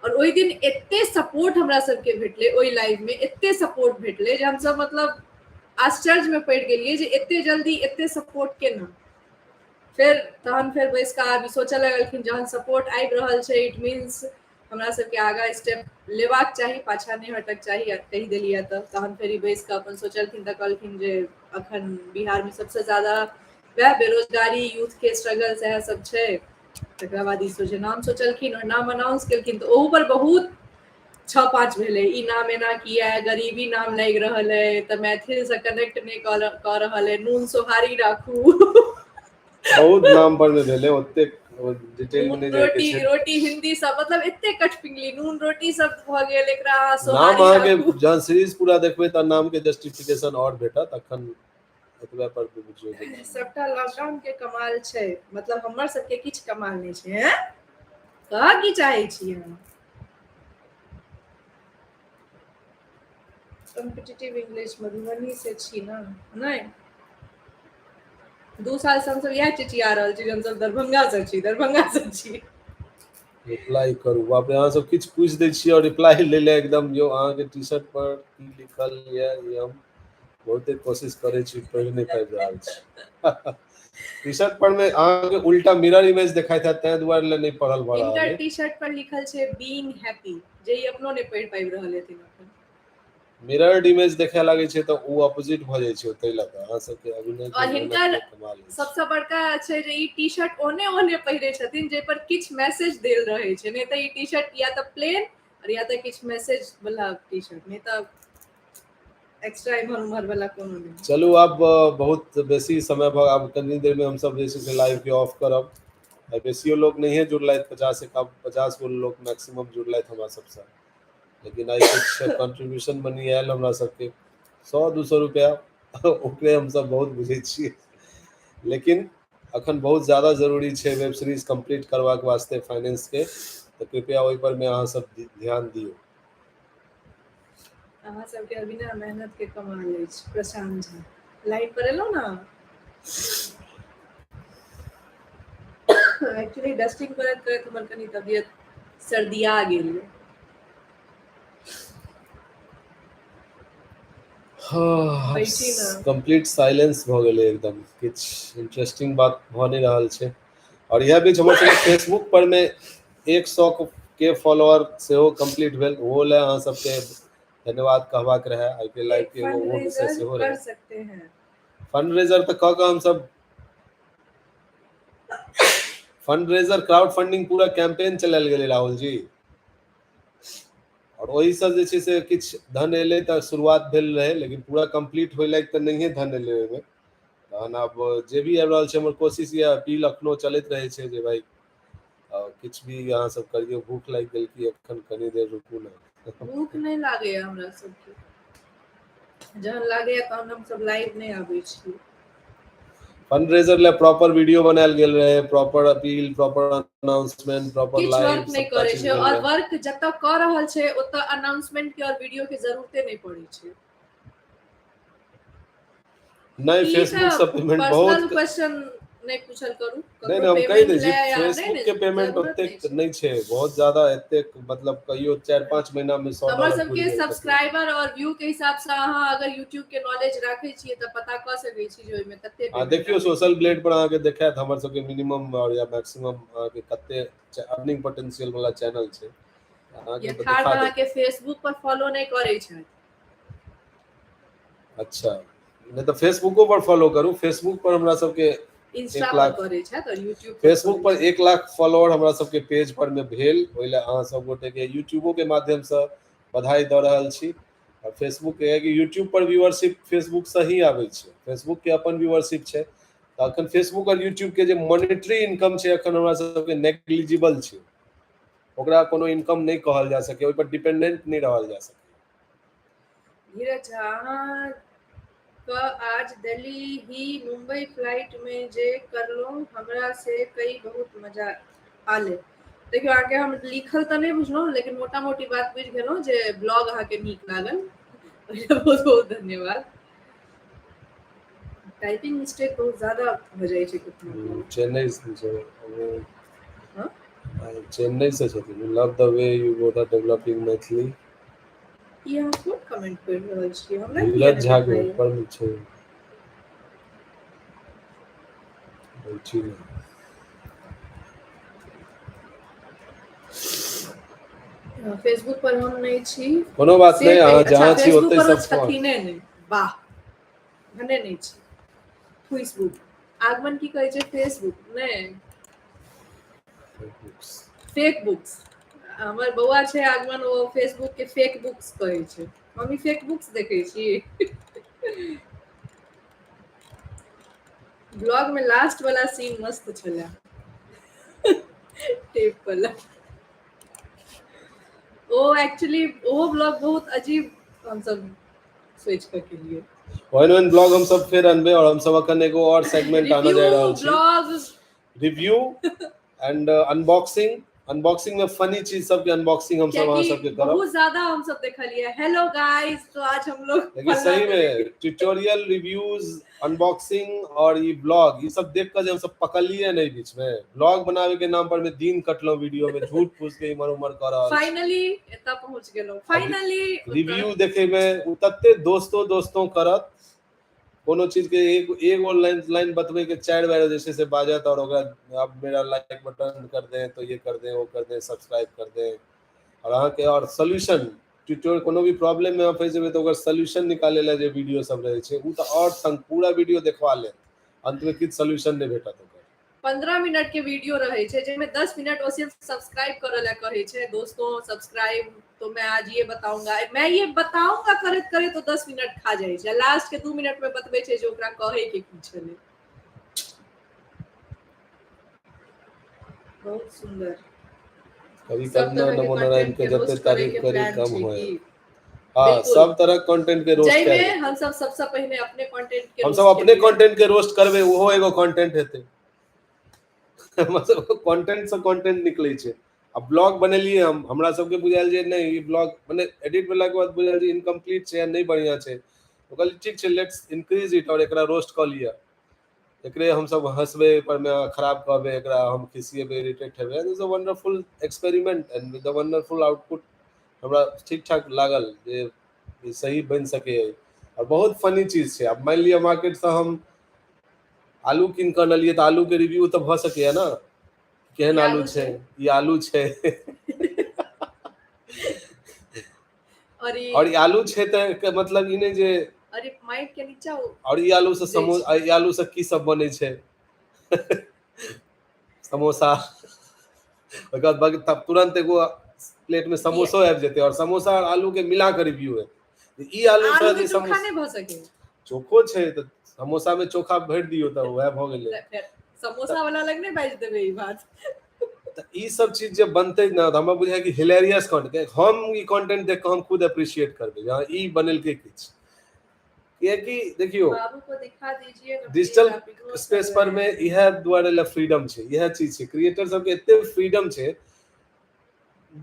और ओहि दिन एते सपोर्ट हमरा सबके भेटलै, ओहि लाइव में एते सपोर्ट भेटलै जे हमसब मतलब आश्चर्य में पड़ि गेलियै जे एते जल्दी एते सपोर्ट केना। फेर तहन फेर बैस कऽ आब ई सोचऽ लगलखिन, जहन सपोर्ट आबि रहल छै, it means हमरा सबके आगाँ स्टेप लेबाक चाही, पाछाँ नहि हटक चाही। आ कहि देलियै तऽ तहन फेर ई बैस कऽ अपन सोचलखिन तऽ कहलखिन जे अखन बिहारमे सबसँ ज्यादा वएह बेरोजगारी, यूथ के स्ट्रगल, सएह सब छै। तकरा बाद ई सोचे नाम सोचलखिन और नाम अनाउंस केलखिन, तऽ ओहू पर बहुत छओ पाँच भेलै, ई नाम एना किया, गरीबी नाम लागि रहल है तऽ मैथिल से कनेक्ट नहि कऽ रहल है, नून सोहारी राखू। बहुत नाम पर मे भेलै ओतेक। डिटेल में नून नहि जाय के रोटी छै। रोटी हिंदी सब, मतलब एते कठपिंगली नून रोटी शब्द भऽ गेल एकरा अहाँ नाम सोहारी अहाँके राखू। जहन सीरीज पूरा देखबै तऽ नाम के जस्टिफिकेशन और भेटत, अखन एतबे पर बुझियौ जे सबटा लॉकडाउन के कमाल छै, मतलब हमर सबके किछु कमाल नहि छै। हैं, कह की चाहै छी अहाँ? कॉम्पिटिटिव इंग्लिश मधुबनी से छी ना? नहि, 2 साल से हमसब इएह चिचिया रहल छी जे हमसब दरभंगा से छी, दरभंगा से छी। रिप्लाई करू, बाप रे, अहाँ सब किछु पूछि दै छियै और रिप्लाई लै लए एकदम। यौ, अहाँके टी शर्ट पर की लिखल यऽ, ई हम बहुते कोशिश करै छी, पढ़ि नहि पाबि रहल छी। टी शर्ट पर मे अहाँके उल्टा मिरर इमेज देखाइत हैत, ताहि दुआरे लए नहि पढ़ल भऽ रहल हिनकर अइ। टी शर्ट पर लिखल छै बीइंग हैप्पी, जे ई अपनो नहि पढ़ि पाबि रहल हेथिन अखन। मिरर्ड इमेज देखाय लागै छै तऽ ओ अपोजिट भऽ जाइ छै, ताहि लऽ कऽ अहाँ सबके अभिनय के और मेहनत हिनकर के कमाल अछि। सबसँ बड़का छै जे ई टी शर्ट ओहने ओहने पहिरे छथिन जाहि पर किछु मैसेज देल रहै छै, नहि तऽ ई टी शर्ट या तऽ प्लेन और या तऽ किछु मैसेज वाला टी शर्ट, नहि तऽ एक्स्ट्रा इम्हर उम्हर वाला कोनो नहि। चलू, आब बहुत बेसी समय भऽ, आब कनी देर में हमसब जे छै से लाइव के ऑफ करब। आइ बेसियो लोक नहिए जुड़लथि, 50 गो लोक मैक्सिमम जुड़लथि हमरा सबसँ, लेकिन आइ किछु कंट्रीब्यूशन मनी आयल हमरा सबके 100-200 रुपया, ओकरे हमसब बहुत बुझै छियै। लेकिन अखन बहुत ज्यादा जरूरी छै वेब सीरीज कंप्लीट करबाक वास्ते फाइनेंस के, तऽ कृपया ओहि पर मे अहाँ सब ध्यान दियौ। अहाँ सबके अभिनय मेहनत के कमाल अछि। प्रशांत झा लाइव पर एलहुँ ना? एक्चुअली डस्टिंग करैत करैत हमर कनि तबियत सर्दिया गेल यऽ। हाँ, बैठी ना। कंप्लीट साइलेंस भऽ गेलै एकदम, किछु इंटरेस्टिंग बात भऽ नहि रहल छै। और इएह बीच हमर सबके फेसबुक पर मे 100 के फॉलोअर सेहो कंप्लीट भेल, ओहो लए अहाँ सबके धन्यवाद कहबाक रहए। आइ के लाइव एक के एगो फंड ओहो विषय रेजर सेहो कर रहै। सकते हैं। फंड रेजर तऽ कऽ कऽ हमसब फंड रेजर क्राउड फंडिंग पूरा कैंपेन चलायल गेलै राहुल जी, और ओहिसँ जे छै से किछु धन एलै तऽ शुरुआत भेल रहै, लेकिन पूरा कंप्लीट होइ लायक तऽ नहिए धन एलै ओहिमे। तहन आब जे भी आबि रहल छै, हमर कोशिश यऽ, अपील अखनो चलैत रहै छै जे भाइ किछु भी अहाँ सब करियौ। भूख लागि गेल कि एखन कनी देर रुकू ने? भूख नहि लागैया हमरा सबके, जहन लागैया तहन हमसब लाइव नहि आबै छी। फंड रेजर लए प्रॉपर वीडियो बनायल गेल रहै, proper appeal, proper announcement, proper किछु लाइव, वर्क नहि सबटा करै चीज छै भेल और रहै। वर्क जतऽ कऽ रहल छै ओतऽ अनाउंसमेंट के और वीडियो के जरूरते नहि पड़ै छै। नहि, ई फेसबुक तऽ से पेमेंट पर्सनल बहुत क्वेश्चन नहि पूछल करू, नहि ककरो नहि, हम कहि पेमेंट दै छी, लए या नहि फेसबुक नहि के पेमेंट जरूरत ओतेक नहि छै। नहि छै बहुत ज्यादा एतेक, मतलब कहियो 4-5 महीना मे सौ हमर डॉलर सबके पुरि गेल ककरो। सब्सक्राइबर और व्यू के हिसाब से अहाँ अगर यूट्यूब के नॉलेज राखै छियै तऽ पता कऽ सकै छी जे ओहिमे कते आ पेमेंट देखियौ आबै छै। सोशल ब्लेड पर अहाँके देखायत हमर सबके मिनिमम और या मैक्सिमम अहाँके कते अर्निंग पोटेंशियल वाला चैनल छै, अहाँके यथार्थ देखा देत। अहाँके फेसबुक पर फॉलो नहि करै छथि। अच्छा, नहि तऽ फेसबुको पर फॉलो करू। फेसबुक पर हमरा सबके इंस्टा एक पर लाख करै छथि और यूट्यूब पर फेसबुक करै पर छथि। 1 लाख फॉलोअर हमरा सबके पेज पर मे भेल, ओहि लए अहाँ सब गोटे के यूट्यूबो के माध्यम से बधाई दऽ रहल छी। और फेसबुक के कि यूट्यूब पर व्यूअरशिप फेसबुक से ही आबै छै, फेसबुक के अपन व्यूअरशिप छै, तऽ अखन फेसबुक और यूट्यूब के जे मोनेटरी इनकम छै अखन हमरा सबके नेग्लिजिबल छै, ओकरा कोनो इनकम नहि कहल जा सकै, ओहि पर डिपेंडेंट नहि रहल जा सकै। धीरज झा, अहाँ क आज दिल्ली ही मुंबई फ्लाइट में जे करलहुँ हमरा से कई बहुत मजा आले। देखियौ, अहाँके हम लिखल तऽ नहि बुझलहुँ, लेकिन मोटा मोटी बात बुझि गेलहुँ जे ब्लॉग अहाँके नीक लागल, बहुत बहुत धन्यवाद। टाइपिंग मिस्टेक बहुत ज्यादा भऽ जाइ छै कखनो। चेन्नई से छै। हाँ? चेन्नई से छथिन। Love the way you both are developing Maithili. ई अहाँ कोन कमेंट पढ़ि रहल छियै? हमरा किया नीरज नहि झा के देखाइया? ऊपर मे छै। बैठी ने। फेसबुक पर हम नहि छी। कोनो बात से नहि, अहाँ अच्छा जहाँ छी फेसबुक ओतहि पर ओ सब छथिने नहि, वाह, भने नहि छी। फेसबुक आगमन की कहै छै? फेसबुक नहि, फेक बुक्स। हमर बौआ छै आगमन, ओ फेसबुक के फेक बुक्स कहै छै। मम्मी फेक बुक्स देखै छी। ब्लॉग में लास्ट वाला सीन मस्त छलै। टेप वाला ओ एक्चुअली ओहो ब्लॉग बहुत अजीब हमसब सोचि कऽ केलियै। ओहन ओहन ब्लॉग हमसब फेर अनबै और हमसब अखन एगो और सेगमेंट आनऽ जा रहल छी। Blog review and unboxing. Unboxing में फनी चीज सबके अनबॉक्सिंग हम सब अहाँ सबके करब। बहुत ज्यादा हम सब देखलिए हेलो गाइस, तो आज हम लोग लेकिन सही में ट्यूटोरियल, रिव्यूज, अनबॉक्सिंग और ई ब्लॉग, ई सब देख के जे हम सब पकड़लिए नहीं बीच में। ब्लॉग बनावे के नाम पर में दिन कटलो वीडियो में झूठ फूस के इमर उमर कर रहल छी। फाइनली एतऽ पहुंच गेलहुँ, फाइनली रिव्यू देखे में उ तते दोस्तों दोस्तों करत, कोनो चीज के एक एगो लाइन लाइन बतबै के 4 बार जे छै से बाजत और ओकरा अब मेरा लाइक बटन कर दे तो ये कर दे वो कर दे सब्सक्राइब कर दे। और अहाँके और सोल्यूशन ट्यूटोरियल कोनो भी प्रॉब्लम में अहाँ फँसि जेबै तऽ ओकर सोल्यूशन निकाले ला जे वीडियो सब रहै छै उ तऽ और संग पूरा वीडियो देखवा लेत, अंत में किछु सोल्यूशन नहि भेटत ओकर। 15 मिनट के वीडियो रहै छै जाहिमे 10 मिनट ओ सिर्फ सब्सक्राइब करऽ ला कहै छै, दोस्तों सब्सक्राइब तो मैं आज ये बताऊंगा, मैं ये बताऊंगा करैत करैत ओ 10 मिनट खा जाइ छै, लास्ट के 2 मिनट में बतबै छै जे ओकरा कहै के की छलै। बहुत सुंदर। कभी सब करना तरह के नमो नारायण कंटेंट के के जते रोस्ट करे तारीफ के करी प्लान कम छै होए। की? हाँ, बिल्कुल। सब तरह कंटेंट के रोस्ट जाहिमे कयल। हम सब सबसँ पहिने अपने कंटेंट के हम सब रोस्ट अपने केलियै। कंटेंट के रोस्ट करबै, ओहो एगो कंटेंट हेतै। मतलब कंटेंट से कंटेंट निकलै छै। आ ब्लॉग बनेलियै हम, हमरा सबके बुझायल जे नहि ई ब्लॉग मने एडिट भेलाके बाद बुझायल जे इनकम्प्लीट छै, नहि बढ़िया छै, तो कहलियै ठीक छै let's increase it और एकरा रोस्ट कऽ लिअ। एकरे हम सब हंसबै, पर में खराब कहबै, एकरा हम खिसिएबै, इरिटेट हेबै। It is a wonderful experiment and with a wonderful output. हमरा ठीक ठाक लागल जे ई सही बनि सकैए और बहुत फनी चीज छै। आब मानि लिअ मार्केटसँ हम आलू कीन कऽ अनलियै तऽ आलूके रिव्यू तऽ भऽ सकैए ने, केहन ई आलू आलू छै, छै। ई आलू छै और ई और ई आलू छै तऽ एकर मतलब ई नहि जे और ई माटि के नीचा और ई आलू से उपजै समो छै। ई आलू से की सब बनै छै, समोसा। ओकर बाद तब तुरंत एगो प्लेट में समोसो आबि जेतै और समोसा और आलू के मिला के रिव्यू हेतै। ई आलू आलू से के जे चोखा समोसा नहि भऽ सकैए। चोखो छै तऽ समोसा में चोखा भरि दियौ तऽ वएह भऽ गेलै। फेर समोसा वाला लग नहि बाजि देबै ई बात। तऽ ई सब चीज जे बनतै ने तऽ हमरा बुझाय कि हिलेरियस कंटेंट, हम ई कंटेंट देख कऽ हम खुद अप्रिशिएट करबै जे हँ ई बनेलकै किछु। कियाकि देखियौ बाबू को दिखा दीजिए ना डिजिटल प्लीज, आप इग्नोर कर स्पेस रहे पर हैं। में इएह दुआरे लए फ्रीडम छै, इएह चीज छै, क्रिएटर सबके एते फ्रीडम छै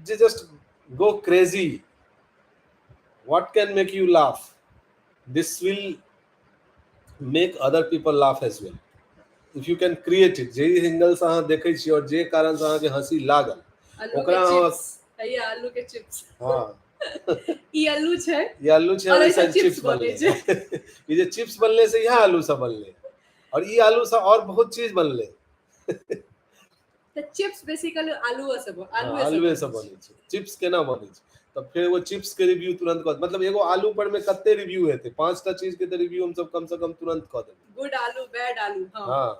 जे just go crazy, what can make you laugh, this will make other people laugh as well if you can create it. जे एंगल से अहाँ देखै छियै और जे कारण से अहाँके हंसी लागल आलू के ओकरा अहाँ चिप्स, हैया आलू के चिप्स। हाँ। ई आलू छै ई आलू छै और और एहिसँ एहिसँ चिप्स चिप्स बनै बनलै। छै। ई जे चिप्स बनलै से इएह आलू से बनलै और ई आलू से और बहुत चीज बनलै। तऽ चिप्स बेसिकली आलूए से आलुए आलूए से से बनै बनै छै। चिप्स केना बनै छै तऽ फेर एगो चिप्स के रिव्यू तुरंत कऽ, मतलब एगो आलू पर में कते रिव्यू हेतै, 5टा चीज के तऽ रिव्यू हमसब कम से कम तुरंत कऽ देबै। गुड आलू, बैड आलू, हाँ। हाँ।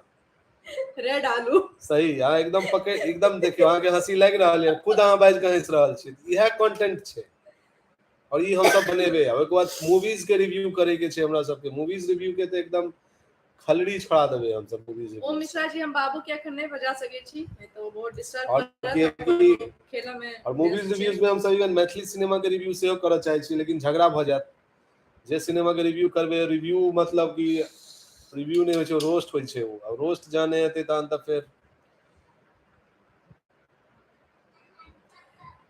रेड आलू। सही, अहाँ एकदम पकड़, एकदम देखियौ अहाँके हंसी लागि रहल यऽ, खुद अहाँ बाजि कऽ हँसि रहल छी, इएह कंटेंट छै और ई हमसब बनेबै। ओहिके बाद मूवीज के रिव्यू करे के छै हमरा सबके, मूवीज रिव्यू के तऽ एकदम खलड़ी छोड़ा देबै हमसब मूवीज ओ रिव्यू। मिश्रा जी हम बाबू के अखन नहि बजा सकै छी, नहि तऽ ओ बहुत डिस्टर्ब और करत। किएकि खेलऽ में और मूवीज रिव्यूज में हमसब इवन मैथिली सिनेमा के रिव्यू सेहो करऽ चाहै छी, लेकिन झगड़ा भऽ जायत जे सिनेमा के रिव्यू करबै। रिव्यू मतलब कि रिव्यू नहि होइ छै, रोस्ट होइ छै ओ, रोस्ट जहन नहि हेतै तहन तऽ फेर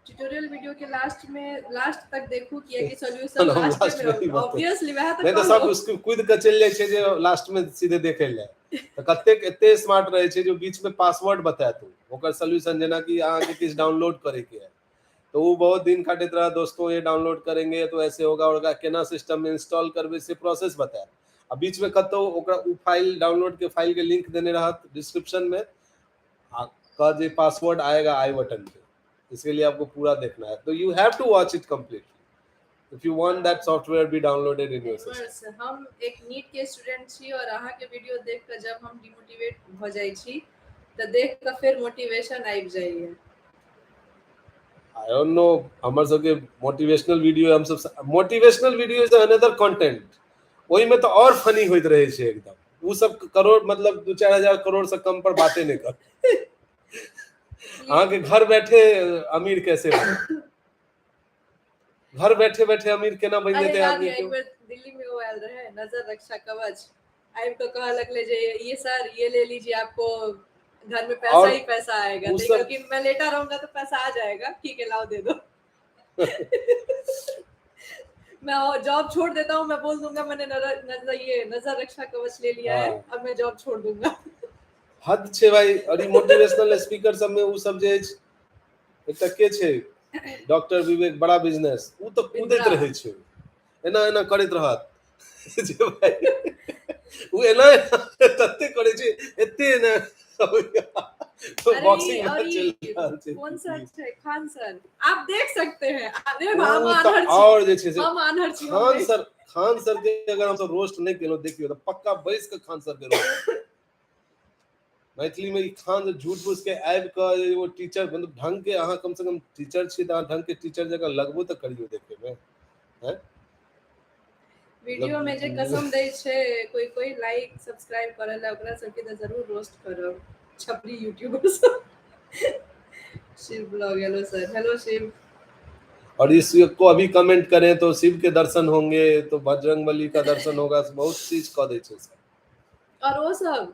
ट्यूटोरियल वीडियो के लास्ट में लास्ट तक देखू कियाकि सॉल्यूशन हम लास्ट लास्ट में में ही बतेबै। ऑब्वियसली वएह तऽ नहि तऽ सब कहलहुँ। उसको कूदि कऽ चलि जाइ छै जे लास्ट में सीधे देखै लए, तऽ कतेक एते स्मार्ट रहै छै जो बीच में पासवर्ड बतायत ओ ओकर सोल्यूशन, जेनाकि अहाँके किछु डाउनलोड करैके है तो वो बहुत दिन काटैत रहा, दोस्तों ये डाउनलोड करेंगे तो ऐसे होगा और ओकरा केना सिस्टम में इंस्टॉल करबै से प्रोसेस बतायत। आ बीच में कतौ ओकरा ओ फाइल डाउनलोड के फाइल के लिंक देने रहत डिस्क्रिप्शन में आ कह जे पासवर्ड आएगा आई बटन पे, इसके लिए आपको पूरा देखना है, तो you have to watch it completely if you want that software be downloaded in your system. बस हम एक नीट के स्टूडेंट छी और अहाँ के वीडियो देख कऽ जब हम डिमोटिवेट भऽ जाइ छी तऽ देख कऽ फेर मोटिवेशन आबि जाइए। I don't know, हमर सबके मोटिवेशनल वीडियो, हम सब motivational video is another content, ओहिमे तऽ और फनी होइत रहै छै एकदम। उ सब करोड़ मतलब 2-4 हजार करोड़ से कम पर बाते नहि कर। अहाँके घर बैठे अमीर कैसे बने? घर बैठे बैठे अमीर केना बनि अरे जेतै याद आदमी ये के? एक बार दिल्ली में वो आयल रहे नजर रक्षा कवच, आबि कऽ कहऽ लगले जे ये सर ये ले लीजिए, आपको घर में पैसा और ही पैसा आएगा। उ तो सब कि मैं लेटा रहूंगा तो पैसा आ जाएगा, ठीक है लाओ दे दो। मैं और जॉब छोड़ देता हूँ, मैं बोल दूंगा मैंने नजर नजर ये नजर रक्षा कवच ले लिया है, अब मैं जॉब छोड़ दूंगा। हद छै भाई। और ई मोटिवेशनल स्पीकर सबमे उ सब जे अछि, एकटा के छै डॉक्टर विवेक बड़ा बिजनेस, उ तऽ कूदैत बिंद्रा। रहै छै, एना एना करैत रहत जे भाई उ एना एना तते करै छै, एते एना अरे बॉक्सिंग और मैच ई चलि रहल छै। कौन सर छै, खान सर, आप देख सकते हैं। अरे उ हम तऽ आन्हर छी, और जे छै से हम आन्हर छी, हम खान देख सर, खान सर के अगर हमसब रोस्ट नहि केलहुँ देखियौ तऽ पक्का बैस कऽ खान सर के रोस्ट। मैथिली में ई खान झूठ फूस के आबि कऽ एगो टीचर, मतलब ढंग के अहाँ कम से कम टीचर छी तऽ अहाँ ढंग के टीचर जकाँ लगबो तऽ करियौ देखे में। हैं? वीडियो में जे कसम दै छै कोई कोई लाइक सब्सक्राइब करे ला, ओकरा सबके तऽ जरूर रोस्ट करब, छपरी यूट्यूबर सब। Shiv blog, hello sir, hello Shiv. और इस को अभी कमेंट करें तो शिव के दर्शन होंगे, तो बजरंग बली का दर्शन होगा, बहुत चीज कऽ दै छै सब। और ओ सब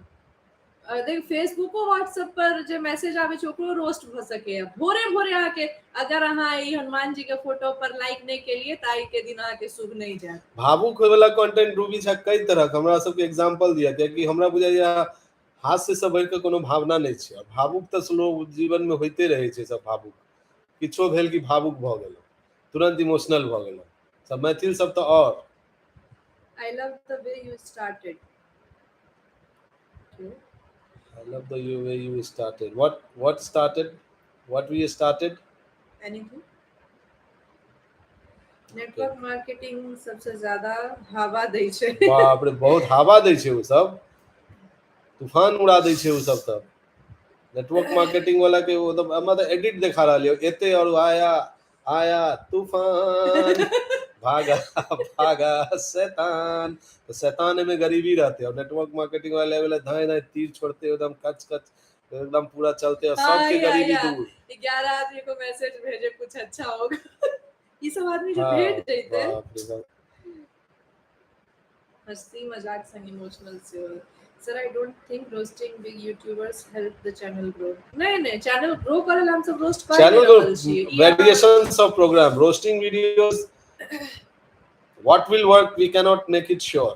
देख फेसबुको व्हाट्सएप पर जे मैसेज आबै छै ओकरो रोस्ट भऽ सकैया। भोरे भोरे अहाँके अगर अहाँ ई हनुमान जी के फोटो पर लाइक नहि केलियै तऽ आइ के दिन अहाँके शुभ नहि जायत। भावुक होय वाला कंटेंट रूबी झा कई तरह हमरा सबके एग्जाम्पल दिया, कियाकि हमरा बुझाइया हास्य से बढ़ि कऽ कोनो भावना नहि छै। भावुक तऽ स्लो जीवन में होइते रहै छै सब भावुक, किछो भेल कि भावुक भऽ गेलहुँ, तुरंत इमोशनल भऽ गेलहुँ सब मैथिल सब तऽ। और I love the way you started. Okay. I love the way you started. What started? What we started? Anything. Network marketing सबसे ज्यादा हवा दै छै। बाप रे, बहुत हवा दै छै ओ सब, तूफान उड़ा दै छै ओ सब। तऽ नेटवर्क मार्केटिंग वाला के वो तऽ हमरा तऽ एडिट देखा रहल यऽ एते और आया आया तूफान, भागा भागा शैतान, तो शैतान में गरीबी रहते और नेटवर्क मार्केटिंग वाले वाले धाए धाए तीर छोड़ते, एकदम कच कच एकदम पूरा चलते और हाँ, सबके या, गरीबी या। दूर। 11 आदमी को मैसेज भेजे कुछ अच्छा होगा, ई सब आदमी जो हाँ, भेट जैते। बाप रे बाप। हंसी मजाक संग emotional Se. Sir, I don't think roasting big YouTubers help the channel grow. नहीं नहीं, चैनल ग्रो करे ला हम सब रोस्ट कर चैनल रहल छियै। ई अहाँ- variations of program roasting videos, what will work we cannot make it sure.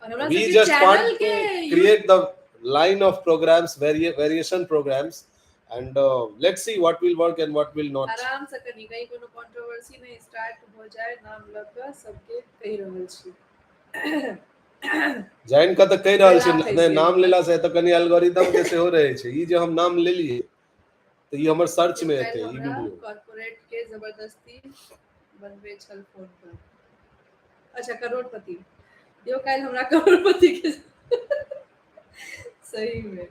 और हमरा We सबके just want channel to के create the line of programs, variation programs, and let's see what will work and what will not. आराम से कनी कहीं कोनो controversy नहीं start हो जाए, नाम ल कऽ सबके कहि रहल छी। जानि कऽ तऽ कहि रहल छी। गला फँसि नहि, नाम गेल। लेला से तऽ कनि एल्गोरिदम के सेहो रहै छै। ई जे हम नाम लेलियै तऽ ई हमर सर्च मे एतै ई हमरा वीडियो। कॉर्पोरेट के जबरदस्ती बनबै छल फोन पर। अच्छा, करोड़पति यो काल्हि हमरा करोड़पति के सही में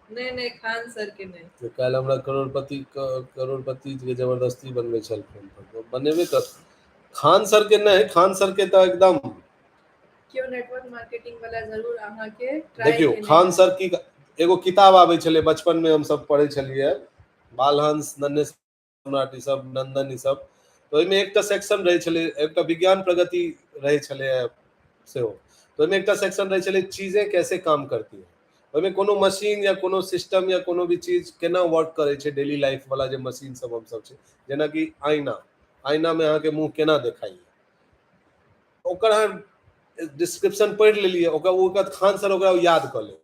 नहीं नहीं, खान सर के नहीं। जे काल्हि हमरा करोड़पति, करोड़पति के जबरदस्ती बनबै छल फोन पर, बनेबे कर खान सर के नहि, खान सर के तऽ एकदम केओ नेटवर्क मार्केटिंग वाला जरूर अहाँ के ट्राई देखियौ, खान सर की एगो किताब आबै छलै बचपन में, हम सब पढ़ै छलियै, बालहंस, नन्हे सम्राट, ई सब, नंदन, ई सब। तऽ ओहिमे एकटा सेक्शन रहै छलै, एकटा विज्ञान प्रगति रहै छलै सेहो, तऽ ओहिमे एकटा सेक्शन रहै छलै चीजें कैसे काम करती है। ओहिमे कोनो मशीन या कोनो सिस्टम या कोनो भी चीज केना वर्क करै छै, डेली लाइफ वाला जे मशीन सब हमसब छै, जेनाकि आईना, आईना में अहाँके मुँह केना देखाइए, ओकर अहाँ डिस्क्रिप्शन पढ़ि लेलियै, ओकर ओकर खान सर ओकरा याद कऽ लेत।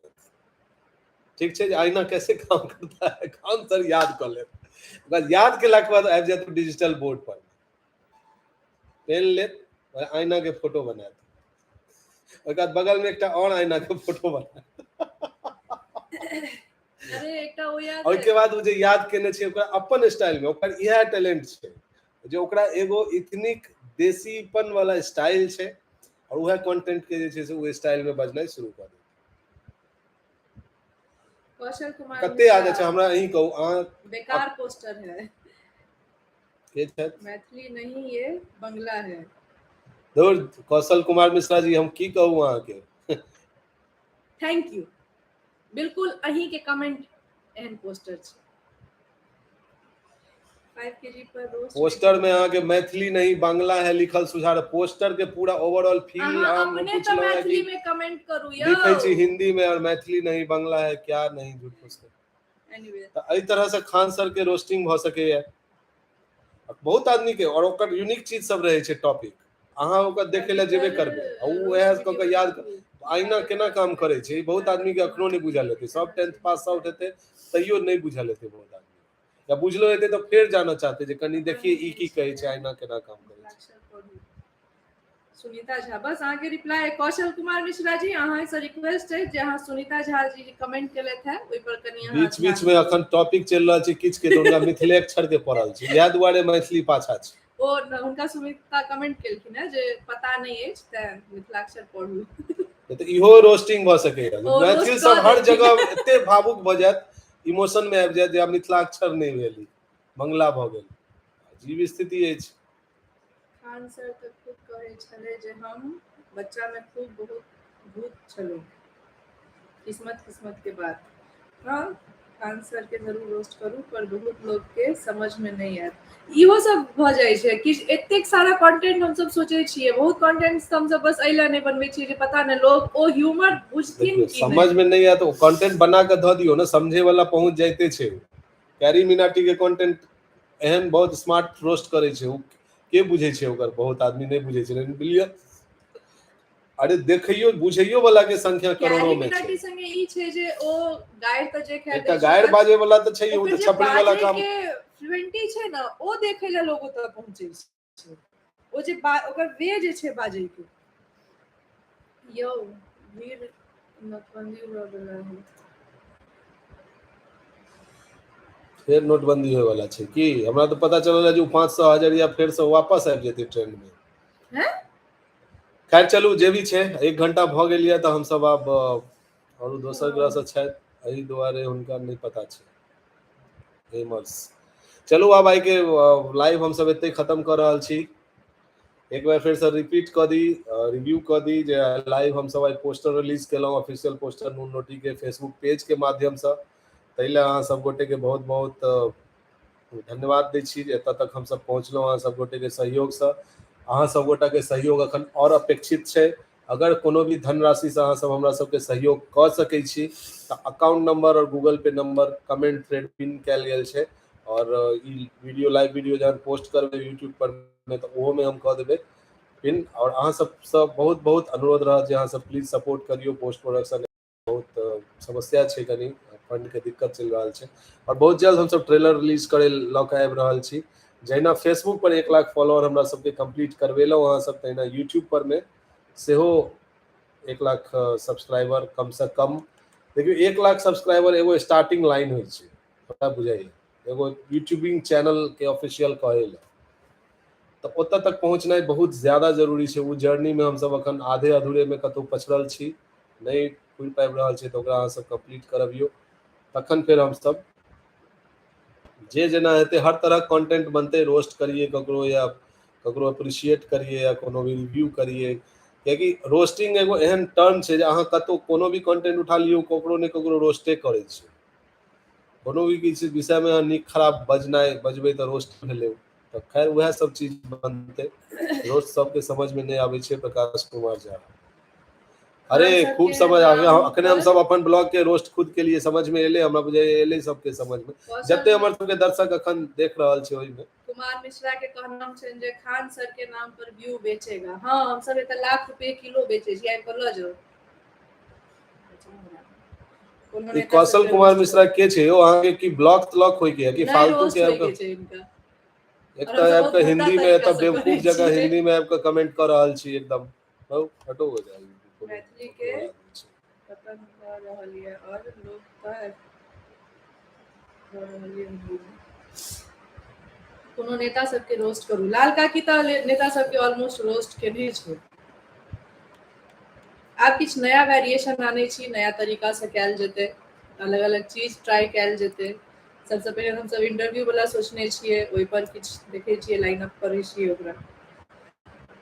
ठीक छै, जे आईना कैसे काम करता है, खान सर याद कऽ लेत। ओकरा याद केलाके बाद आबि जायत डिजिटल बोर्ड पर, पेन लेत, आईना के फोटो बनायत, ओकर बाद बगल में एकटा और आईना के फोटो बनायत। अरे एकटा ओ याद ओहिके बाद ओ जे याद केने छै ओकरा अपन स्टाइल में, ओकर इएह टैलेंट छै जे ओकरा एगो इथनिक देसीपन वाला स्टाइल छै और वएह कंटेंट के जे छै से ओ स्टाइल में बजनाइ शुरू कऽ देत। कौशल कुमार कते आदत मिश्रा, छै हमरा अहीं कहू अहाँ। बेकार पोस्टर है। के छथि? मैथिली नहीं, ये बंगला है। धुर, कौशल कुमार मिश्रा जी, हम की कहू अहाँके। Thank you, बिल्कुल अहीं के कमेंट एहन पोस्टर छै। 5 केजी पर रोस्ट। पोस्टर में अहाँके मैथिली नहीं बांग्ला है लिखल सुझा। पोस्टर के पूरा ओवरऑल फील। अहाँ हम अपने तऽ पुछलहुँ है मैथिली कि में कमेंट करू यौ। लिखै छी हिंदी में और मैथिली नहीं बांग्ला है, क्या नहीं झूठ फूस के। एनीवे। तऽ एहि तरह से खान सर के रोस्टिंग भऽ सकैया बहुत आदमी के, और ओकर यूनिक चीज सब रहै छै टॉपिक। अहाँ ओकर देखै लए जेबे करबै आ ओ उएह कऽ के याद। आईना केना काम करै छै, ई बहुत आदमी के अखनो नहि बुझल हेतै। सब 10th pass out हेतै, तैयो नहि बुझल हेतै बहुत आदमी, या बुझलो हेतै तऽ फेर जानऽ चाहतै जे कनि देखिए ई की कहै छै, आईना केना काम करै छै। सुनीता झा, बस अहाँके रिप्लाई। कौशल कुमार मिश्रा जी, अहाँ से रिक्वेस्ट है जे अहाँ सुनीता झा जी जे कमेंट केलथि है, ओहि पर कनि अहाँ बीच बीच ध्यान में दियौ। अखन टॉपिक चलि रहल छै किछु के, तऽ हुनका मिथिले अक्षर के पड़ल छै, इएह दुआरे मैथिली पाछा छै। ओ हुनका सुनीता कमेंट केलखिन है जे पता नहि अछि, तें मिथिलाक्षर पढ़ू। तऽ इहो रोस्टिंग भऽ सकैया। ओ मैथिल roast सब कऽ हर देलखिन। जगह एते भावुक भऽ जायत, इमोशन में आबि जायत जे आब मिथिलाक्षर नहि भेल, ई बंगला भऽ गेल। अजीब स्थिति अछि। खान सर तऽ खुद कहै छलै जे हम बच्चा में खूब बहुत भूत छलहुँ। किस्मत किस्मत के बात। हाँ, खान सर के जरूर रोस्ट करू, पर बहुत लोग के समझ में नहि आयत। इहो सब भऽ जाइ छै कि एतेक सारा कंटेंट हमसब सोचै छियै, बहुत कंटेंट हमसब बस एहि लए नहि बनबै छियै जे पता नहि लोग ओ ह्यूमर बुझथिन देखियौ, कि समझ नहि। में नहि आयत, ओ कंटेंट बना कऽ धऽ दियौ ने, समझे वाला पहुंच जाइते छै। कैरी मिनाटी के कंटेंट एहन बहुत स्मार्ट रोस्ट करै छै, ओ के बुझै छै ओकर? बहुत आदमी नहि बुझै छै, लेकिन बिलियन, अरे देखैयो बुझैयो वाला के संख्या करोड़ों कैरी में छै। मिनाटी संगे ई छै जे ओ गारि तऽ जे खैर एकटा दै छै, गारि पर बाजे वाला तऽ छै, ओ ओकर तऽ जे छपरी वाला बाजै काम के फ्लुएंटी छै ने, ओ देखै लए लोग ओतऽ पहुँचै छै। ओ जे ओकर वे जे छै बाजै के। यौ वीर नोटबंदी हुआ वाला है। फेर नोटबंदी होय वाला छै की? हमरा तऽ पता चलल है जे ओ 500 हजार या फेर से वापस आबि जेतै ट्रेंड में। हैं? खैर चलू, जे भी छै, एक घंटा भऽ गेल यऽ, तऽ हमसब आब और दोसर ग्रह से छथि, एहि दुआरे हुनका नहि पता छै गेमर्स। चलू, आब आइ के लाइव हमसब एते खत्म कऽ रहल छी। एक बार फेर से रिपीट कऽ दी, रिव्यू कऽ दी जे लाइव हमसब आइ पोस्टर रिलीज केलहुँ, ऑफिशियल पोस्टर नून रोटी के फेसबुक पेज के माध्यमसँ। ताहि लए अहाँ सब गोटे के बहुत बहुत धन्यवाद दै छी जे एतऽ तक हमसब पहुँचलहुँ अहाँ सब गोटे के सहयोगसँ। अहाँ सब गोटा के सहयोग अखन आओर अपेक्षित छै। अगर कोनो भी धनराशिसँ अहाँ सब हमरा सबके सहयोग कऽ सकै छी तऽ अकाउंट नंबर और गूगल पे नंबर कमेंट थ्रेड पिन कयल गेल छै, और ई वीडियो, लाइव वीडियो जहन पोस्ट करबै यूट्यूब पर मे, तऽ ओहो में हम कऽ देबै पिन। और अहाँ सबसँ बहुत बहुत अनुरोध रहत जे अहाँ सब प्लीज सपोर्ट करियौ। पोस्ट प्रोडक्शन बहुत समस्या छै, कनि फंड के दिक्कत चलि रहल छै, और बहुत जल्द हमसब ट्रेलर रिलीज करै लऽ कऽ आबि रहल छी। जहिना फेसबुक पर 1 लाख फॉलोअर हमरा सबके कम्प्लीट करबेलहुँ अहाँ सब, तहिना यूट्यूब पर मे सेहो 1 लाख सब्सक्राइबर कम से कम। देखियौ, 1 लाख सब्सक्राइबर एगो स्टार्टिंग लाइन होइ छै, हमरा बुझाइए, एगो यूट्यूबिंग चैनल के ऑफिशियल कहै लए। तऽ ओतऽ तक पहुँचनाइ बहुत ज्यादा जरूरी छै। ओ जर्नी मे हमसब अखन आधे अधूरे मे कतहु पछड़ल छी, नहि पुरि पाबि रहल छै, तऽ ओकरा अहाँ सब कम्प्लीट करबियौ, तखन फेर हमसब जे जेना हेतै हर तरहक कंटेंट बनतै। रोस्ट करिए ककरो या ककरो अप्रिशिएट करिए या कोनो भी रिव्यू करिए, कियाकि रोस्टिंग एगो एहन टर्म छै जे अहाँ कतहु कोनो भी कंटेंट उठा लियौ, ककरो ने ककरो रोस्टे करै छै। कोनो भी किछु विषयमे अहाँ नीक खराब बजनाइ बजबै तऽ रोस्ट भेलै। तऽ खैर, उएह सब चीज बनतै। रोस्ट सबके समझ में नहि आबै छै। प्रकाश कुमार झा, अरे खान सर खूब के समझ आबै। नाम अखने हम पर सब अपन ब्लॉग के रोस्ट खुद के लिए समझ में एलै, हमरा बुझाइए एलै सबके समझ में, कौशल जते हमर सबके दर्शक अखन देख रहल छै ओहिमे। कुमार मिश्रा के कहनाम छनि जे खान सर के नाम पर व्यू बेचेगा। हाँ, हम सब एतऽ लाख रुपए किलो बेचै छी, आबि कऽ लऽ जाउ। कोनो ई नेता कौशल सबके कुमार रोस्ट मिश्रा के छै यौ अहाँके? की ब्लॉक त्लॉक होय के है कि नहि, फालतू रोस्ट के होय आबि के छै हिनका। एक और तऽ हमसब आबि बहुत कऽ भद्दा हिंदी में तरीका एतऽ से बेवकूफ करै जकाँ छियै। हिंदी में आबि कऽ कमेंट कऽ रहल छी एकदम। हौ, हटो हो जाए। मैथिली के खतम भऽ रहल यऽ और लोक तऽ भऽ रहल यऽ हिंदी में। कोनो नेता सबके रोस्ट करू। लाल काकी तऽ नेता सबके ऑलमोस्ट रोस्ट केने छै। आब किछु नया वेरिएशन आनै छी, नया तरीका से कयल जेतै, अलग अलग चीज ट्राई कयल जेतै। सबसँ पहिने हमसब इंटरव्यू वाला सोचने छियै, ओहि पर किछु देखै छियै, लाइन अप करै छियै ओकरा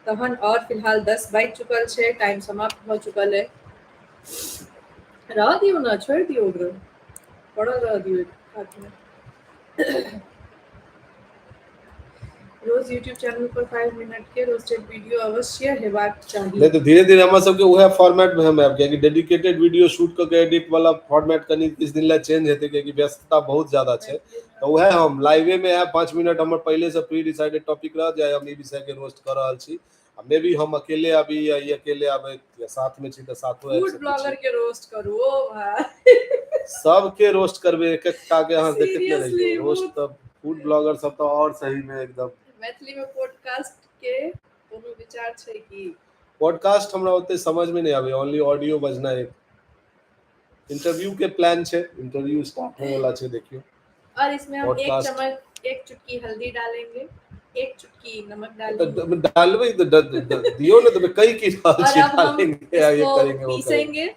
तहन। और फिलहाल 10 बाजि चुकल छै, टाइम समाप्त भऽ चुकल है। रह दियौ ने, छोड़ि दियौ ओकरो। पड़ल रह दियौ हाथमे। रोज यूट्यूब चैनल पर 5 मिनट के रोस्टेड वीडियो अवश्य हेबाक चाही। नहि तऽ धीरे धीरे हमर सबके उएह फॉर्मेट मे हम आयब, कियाकि डेडिकेटेड वीडियो शूट कऽ के एडिट वाला फॉर्मेट कनि किछु दिन लए चेंज हेतै, कियाकि व्यस्तता बहुत ज्यादा छै। तऽ उएह हम लाइवे मे आयब, 5 मिनट हमर पहिले से प्री डिसाइडेड टॉपिक रहत जे हम ई विषय के रोस्ट कऽ रहल छी। आ मे बी हम अकेले आबी या ई अकेले आबै या साथ मे छी तऽ साथो आबि फूड सकै ब्लॉगर छी। के रोस्ट करू, ओ भाय। सबके रोस्ट करबै, एक एकटा के अहाँ देखैत नहि सीरियसली। रहियौ रोस्ट। तऽ फूड ब्लॉगर सब तऽ और सही मे एकदम। मैथिली में पॉडकास्ट के कोनो विचार छै कि? पॉडकास्ट हमरा ओते समझ में नहि आबै, ओनली ऑडियो बजनाइ। इंटरव्यू के प्लान छै, इंटरव्यू स्टार्ट होने वाला छै, देखियौ। और इसमें हम एक पॉडकास्ट। चम्मच, एक चुटकी हल्दी डालेंगे, एक चुटकी नमक डालेंगे। तऽ डालबै तऽ दियौ ने, तऽ कई की रहल और छी। अब हम डालेंगे या ये इसको करेंगे, वो करेंगे। पीसेंगे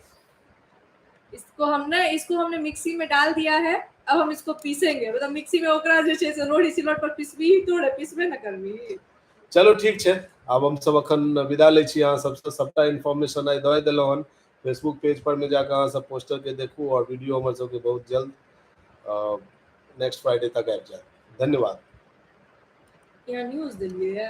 इसको। हमने इसको हमने मिक्सी में डाल दिया है, अब हम इसको पीसेंगे। मतलब मिक्सी में ओकरा जे छै से लोढ़ी सिलौट पर पिसबी तोड़े पिसबे न करबी। चलो, ठीक छै, आब हम सब अखन विदा लै छी अहाँ सबसँ। सबटा इन्फॉर्मेशन आइ दऽ देलहुँ हन। फेसबुक पेज पर में जाकऽ अहाँ सब पोस्टर के देखू और वीडियो हमर सबके बहुत जल्द नेक्स्ट फ्राइडे तक आबि जायत। धन्यवाद। यहाँ न्यूज देलियै।